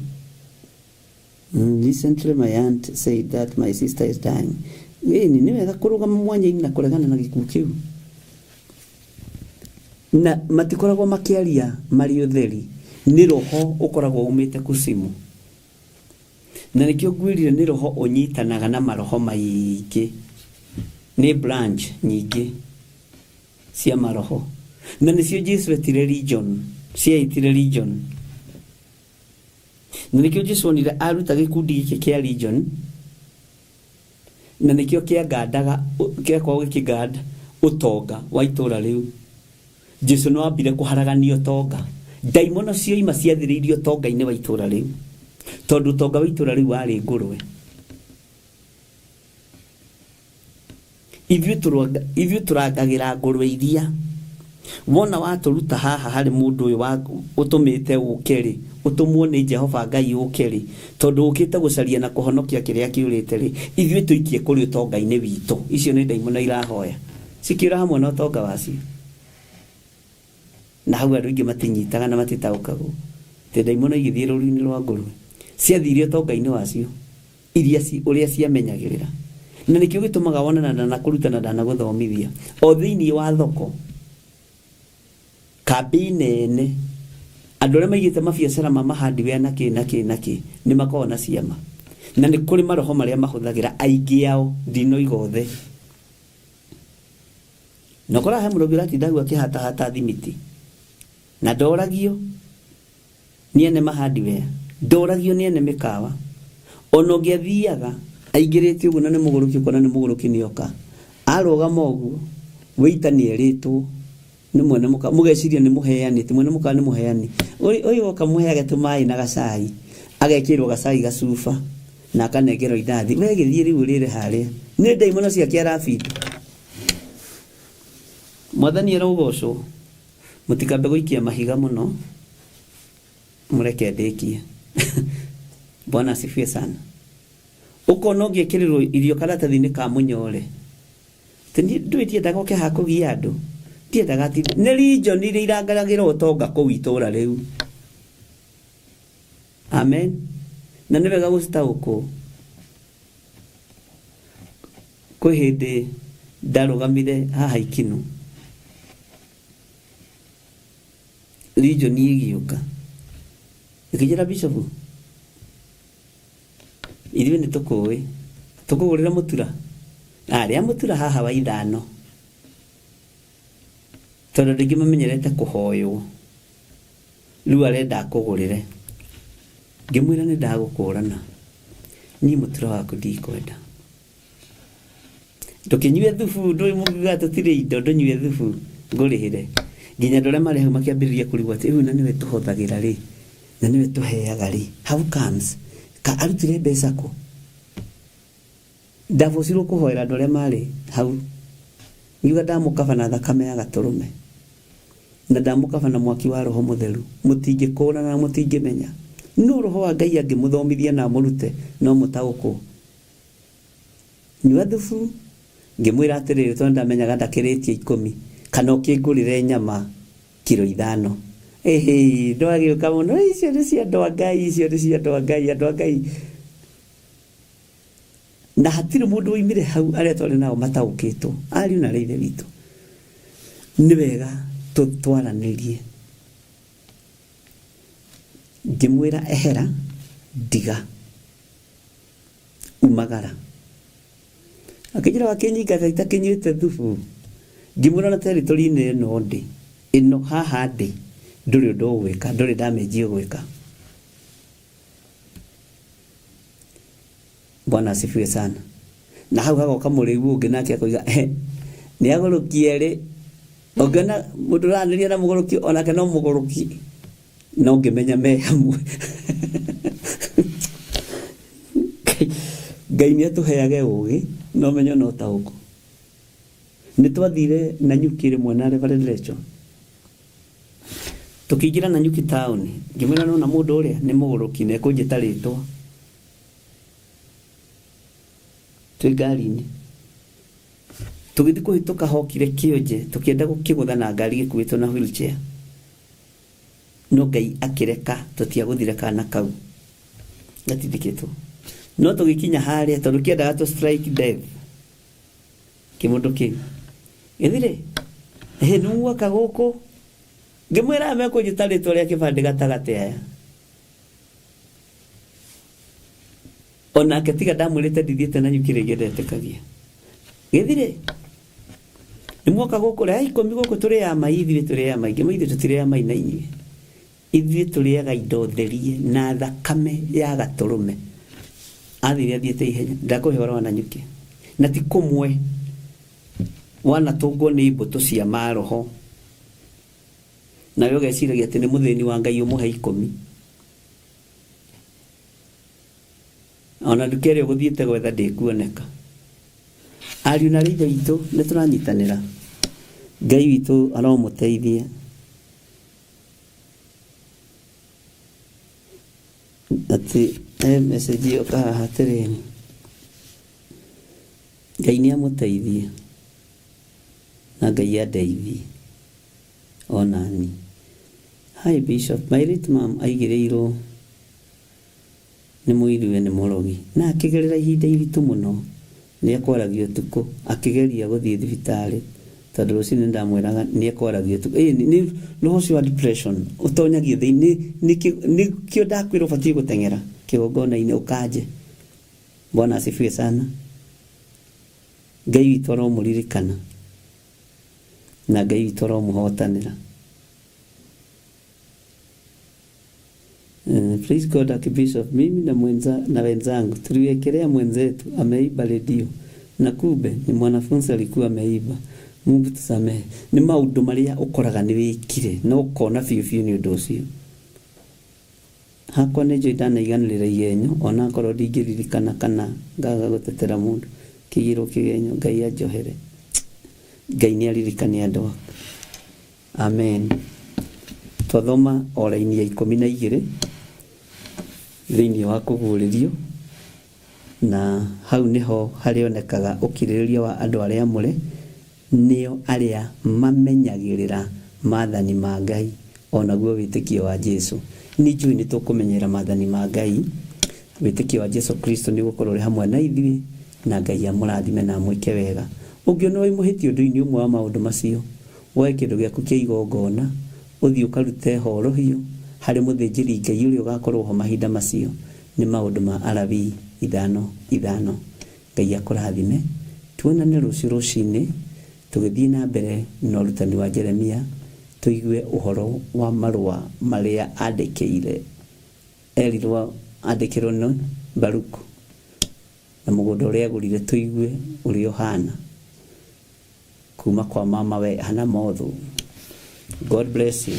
Speaker 3: Recently my aunt said that my sister is dying. Ĩni, nĩ wega kũrũgama mwanya-inĩ na kũregana na gĩkuũ kĩu. Na matikoragwo makĩaria marĩ ũtheri, nĩ roho ũkoragwo umĩte kucimu. Na nĩkĩo ngwĩrire nĩ roho ũnyitanaga na maroho maingĩ, nĩ branch nyingĩ cia maroho. Na nĩcio Jesu etire legion, ciaitire legion. Na nĩkĩo Jesu onire aruta gĩkundi gĩkĩ kĩa legion, na nĩkĩo kĩangandaga, kĩakoragwo gĩkĩgand ũtonga wa itũra rĩu. Jesu nĩ wambire kũharagania ũtonga. Ndaimono cioima ciathĩrĩirie ũtonga-inĩ wa itũra rĩu, tondũ ũtonga wa itũra rĩu warĩ ngũrwe. Ithuĩ tũrangagĩra ngũrwe iria. Wona watũruta haha harĩ mũndũ ũyũ ũtũmĩte ũke rĩ, ũtũmwo nĩ Jehova Ngai ũke rĩ, tondũ ũkĩte gũcaria na kũhonokia kĩrĩa kĩũrĩte rĩ, ithuĩ tũikie kũrĩ ũtonga-inĩ witũ. Icio nĩ ndaimono irahoya. Cikĩũra hamwe na ũtonga wacio. Na hau andũ aingĩ matinyitaga na matitaũkagwo. Atĩ ndaimono igĩthiĩ rũru-inĩ rwa ngũrwe. Ciathire ũtonga-inĩ wacio. Iria ũrĩa ciamenyagĩrĩra. Na nĩkĩo gĩtũmaga wone na ndanakũruta na ndanagũthomithia. O thĩinĩ wa thoko, kambĩ nene, andũ arĩa maigĩte mabiacara ma mahardware na kĩ na kĩ na kĩ, nĩ makoragwo na ciama. Na nĩ kũrĩ maroho marĩa mahũthagĩra aingĩ ao, ndinoiga othe. Na ũkoraga he mũrogi ũratinda hau akĩhatahata thimiti. Na ndoragio nĩ ene mahardware, ndoragio nĩ ene mĩkawa. Ona ũngĩathiaga aingĩrĩte ũguo na nĩ mũgũrũki, ũkona nĩ mũgũrũki nĩ oka. Arũgama ũguo, wĩita nĩ erĩtwo nĩ mwene mũkawa, mũgeciria nĩ mũheani, ti mwene mũkawa nĩ mũheani. Ũyũ oka mũheage tũmaĩ na gacai, agekĩrwo gacai gacuba na akanengerwo indathi. We gĩthiĩ rĩu ũrĩre harĩa. Nĩ ndaimono ciake arabinda. Mwathani arogocwo. Mũtikambe gũikia mahiga mũno, mũreke ndĩkie. Bwana asifiwe sana. Ũkona ũngĩkĩrĩrwo irio karatathi-inĩ ka mũnyore. Atĩ niĩ ndũĩ ndiendaga ũke haha kũgia andũ. Ndiendaga atĩ nĩ region iria irangaragĩra ũtonga kũu itũra rĩu. Amen. Na nĩ wega gũcitaũkwo. Kwĩ hĩndĩ ndarũgamire haha Ikinu. Region ĩgĩũka. Ĩkĩnjĩra Bishop, ithuĩ nĩ tũkũĩ. Tũkũgũrĩra mũtura. Arĩa mũtura haha wa ithano. Tondũ andũ aingĩ mamenyerete kũhoywo. Rĩu arenda akũgũrĩre. Ngĩmwĩra nĩ ndagũkũrana. Niĩ mũtura waku ndikwenda. Ndũkĩnyue thubu, ndũĩ mũngiuga tũtirĩ indo, ndũnyue thubu ngũrĩhĩre. Nginya andũ arĩa marĩ hau makĩambĩrĩria kũrigwo atĩ rĩu na nĩwe tũhothagĩra rĩ, na nĩwe tũheaga rĩ, how comes? Ka arutire mbeca kũ? Ndabocirwo kũhoera andũ arĩa marĩ hau. Ngiuga ndamũkaba na thakame ya gatũrũme. Na ndamũkaba na mwaki wa Roho Mũtheru. Mũtingĩkũũrana na mũtingĩmenya. No Roho wa Ngai angĩmũthomithia na amũrute, no mũtaũkwo. Nyua thubu, ngĩmwĩra atĩrĩrĩ, tondũ ndamenyaga ndakĩrĩtie ikũmi, kana ũkĩngũrĩre nyama kiro ithano. Ĩhĩ, ndwagĩũka mũno, icio nĩ cia andũ a Ngai, icio nĩ cia andũ a Ngai, andũ a Ngai. Na hatirĩ mũndũ woimire hau arĩa twarĩ nao mataũkĩtwo, ariũ na arĩa ithe witũ. Nĩ wega twaranĩrie. Ngĩmwĩra ehera, ndiga. Umagara. Akĩnjĩra wakĩnyingata itakĩnyuĩte thubu. Ngĩmwĩra na territory-inĩ ĩno ndĩ, ĩno haha ndĩ, ndũrĩ ũndũ ũgwĩka, ndũrĩ damage ũgwĩka. Bwana asifiwe sana. Na hau hagoka mũrĩu ũngĩ nake akoiga, he, nĩ agũrũki erĩ. Ũngĩona mũndũ ũranĩria na mũgũrũki onake no mũgũrũki. No ngĩmenya me hamwe. Ngai nĩ atũheage ũgĩ na ũmenyo na ũtaũku. Nĩ twathire Nanyuki rĩmwe na Reverend Rachel. Tũkĩingĩra Nanyuki taũni, ngĩmwĩra nona mũndũ ũrĩa nĩ mũgũrũki na ekũnjĩta rĩtwa. Twĩ ngari-inĩ. Tũgĩthiĩ kũhĩtũka hokire kĩonje, tũkĩenda gũkĩgũtha na ngari gĩkuĩtwo na wheelchair. No Ngai akĩreka tũtiagũthire kana kau gatindĩkĩtwo. No tũgĩkinya harĩa tondũ kĩendaga tũ strike death kĩmũndũ kĩu gĩthire ĩhĩ nĩ muoka gũkũ ngĩmwĩra aya mekũnjĩta rĩtwa rĩa kĩbandĩ gatagatĩ aya onake tiga ndamwĩrĩte ndithiĩte na nyuki rĩngĩ ndetĩkagia gĩthire nĩ muoka gũkũ rĩa ikũmi gũkũ tũrĩaga mai ithuĩ tũrĩaga mai ngĩmwĩra ithuĩ tũtirĩaga mai na inyuĩ ithuĩ tũrĩaga indo therie na thakame ya gatũrũme athire athiĩte ihenya ndakũhe ũhoro wa Nanyuki na ti kũmwe wanatũngwo nĩ mbũtũ cia maroho nawe ũgeciragia atĩ nĩ mũthĩni wa Ngai ũmũhe ikũmi ona nduka ĩrĩa ũgũthiĩte gwetha ndĩkuoneka. Ariũ na ithe witũ nĩ tũranyitanĩra. Ngai witũ aromũteithia. Atĩ he message yoka haha atĩrĩrĩ, Ngai nĩ amũteithie na Ngai andeithie onani. Hi Bishop, my late mom aigĩrĩirwo nĩ mũiruwe nĩ mũrogi na akĩgerera ihinda iritũ mũno rĩa kwaragia ũtukũ akĩgeria gũthiĩ thibitarĩ tondũ rũcinĩ ndamwĩraga nĩ ekwaragia ũtukũ. Ĩĩ nĩ roho ũcio wa depression ũtonyagia thĩinĩ nĩkĩo ndakwĩra ũbatiĩ gũteng'era kĩgongona-inĩ ũkanje. Bwana asifiwe sana. Ngai witũ aromũririkana na Ngai witũ aromũhotanĩra. Praise God Archbishop, mimi na mwenza, na wenzangu tuliwekelea mwenzetu ameiba redio na kumbe ni mwanafunzi alikuwa ameiba. Mungu tusamehe. Nĩ maũndũ marĩa ũkoraga nĩ wĩkire na ũkona biũ biũ nĩ ũndũ ũcio. Hakwa nĩ njũĩ ndanaiganĩrĩra igenyo onakorwo ndingĩririkana kana ngaga gũtetera mũndũ kĩigĩrwo kĩgenyo Ngai anjohere. Ngai nĩ aririkane andũ ake. Amen. Twathoma o raini ya 12 thĩinĩ wa kũguũrĩrio na hau nĩho harĩonekaga ũkirĩrĩria wa andũ arĩa amũre nĩo arĩa mamenyagĩrĩra maathani ma Ngai onaguo wĩtĩkio wa Jesu. Nĩ njũĩ nĩ tũkũmenyerera maathani ma Ngai, wĩtĩkio wa Jesu Kristo nĩ ũgũkorwo ũrĩ hamwe na ithuĩ na Ngai amũrathime na amwĩke wega. Ũngĩona wĩ mũhĩtia ũndũ-inĩ ũmwe wa maũndũ macio, woe kĩndũ gĩaku kĩa igongona ũthiĩ ũkarute horohio harĩ mũthĩnjĩri Ngai ũrĩa ũgakorwo ho mahinda macio. Nĩ maũndũ ma Alawii 5:5. Ngai akũrathime. Tuonane rũciũ rũcinĩ tũgĩthiĩ na mbere na ũrutani wa Jeremia tũigue ũhoro wa marũa marĩa andĩkĩire erirwo andĩkĩrwo nĩ Baruku na mũgũnda ũrĩa agũrire tũigue ũrĩa ũhana kuma kwa mama we Hana Mothu. God bless you.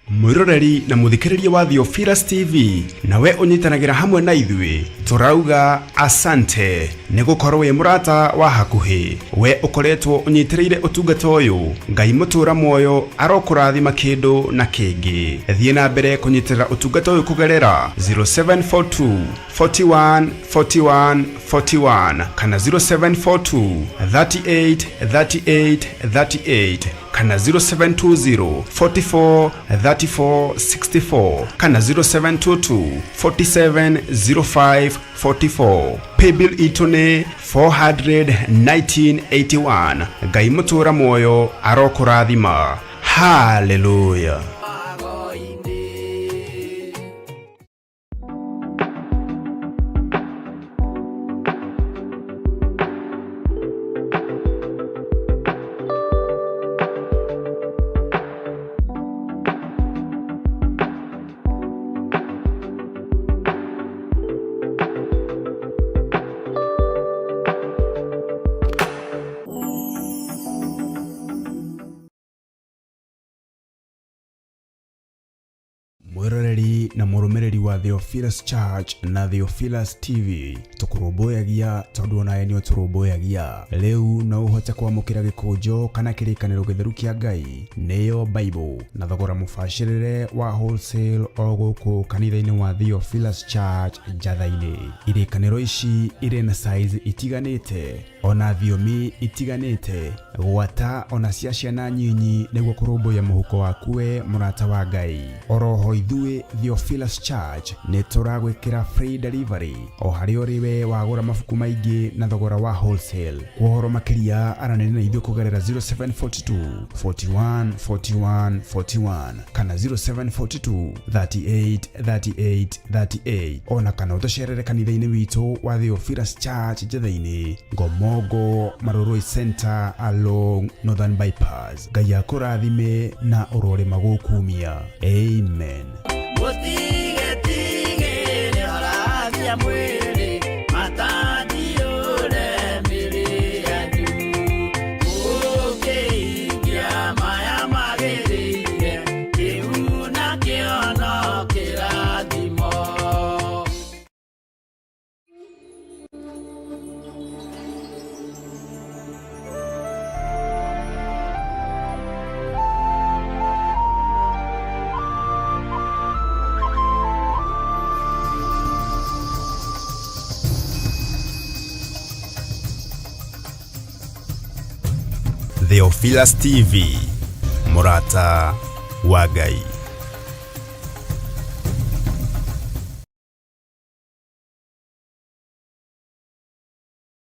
Speaker 1: Mwĩroreri na mũthikĩrĩria wa Theophilus TV, nawe ũnyitanagĩra hamwe na ithuĩ, tũrauga asante nĩ gũkorwo wĩ mũrata wa hakuhĩ. We ũkoretwo ũnyitĩrĩire ũtungata ũyũ, Ngai mũtũra muoyo arokũrathima kĩndũ na kĩngĩ. Thiĩ na mbere kũnyitĩrĩra ũtungata ũyũ kũgerera 0742 41 41 41 kana 0742 38 38 38 kana 0720 44 34 64 kana 0722 47 05 44. Paybill itũ nĩ 41981. Ngai mũtũra muoyo arokũrathima. Haleluya. Mwĩroreri na mũrũmĩrĩri wa Theophilus Church na Theophilus TV, tũkũrũmbũyagia tondũ onawe nĩ ũtũrũmbũyagia. Rĩu no ũhote kwamũkĩra gĩkũnjo kana kĩrĩkanĩro gĩtheru kĩa Ngai, nĩyo Bible, na thogora mũbacĩrĩre wa wholesale o gũkũ kanitha-inĩ wa Theophilus Church Njatha-inĩ. Irĩkanĩro ici irĩ na size itiganĩte ona thiomi itiganĩte, gwata ona cia ciana nyinyi, nĩguo kũrũmbũiya mũhuko waku we mũrata wa Ngai. Oroho ithuĩ Theophilus Church nĩ tũragwĩkĩra free delivery o harĩa ũrĩ we wagũra mabuku maingĩ na thogora wa wholesale. Kwa ũhoro makĩria aranĩria na ithuĩ kũgerera 0742 41 41 41 kana 0742 38 38 38, ona kana ũtũcerere kanitha-inĩ witũ wa Theophilus Church Njatha-inĩ, Ngomongo Marurui Center along Northern Bypass. Ngai akũrathime na ũrorĩma gũkumia. Amen.
Speaker 2: Mũtigetigĩre horagia mwĩrĩ, matandiũre mĩrĩ yanyu. Mũkĩhingia maya magĩrĩire, kĩu nakĩo no kĩrathimo.
Speaker 1: Theophilus TV, mũrata wa Ngai.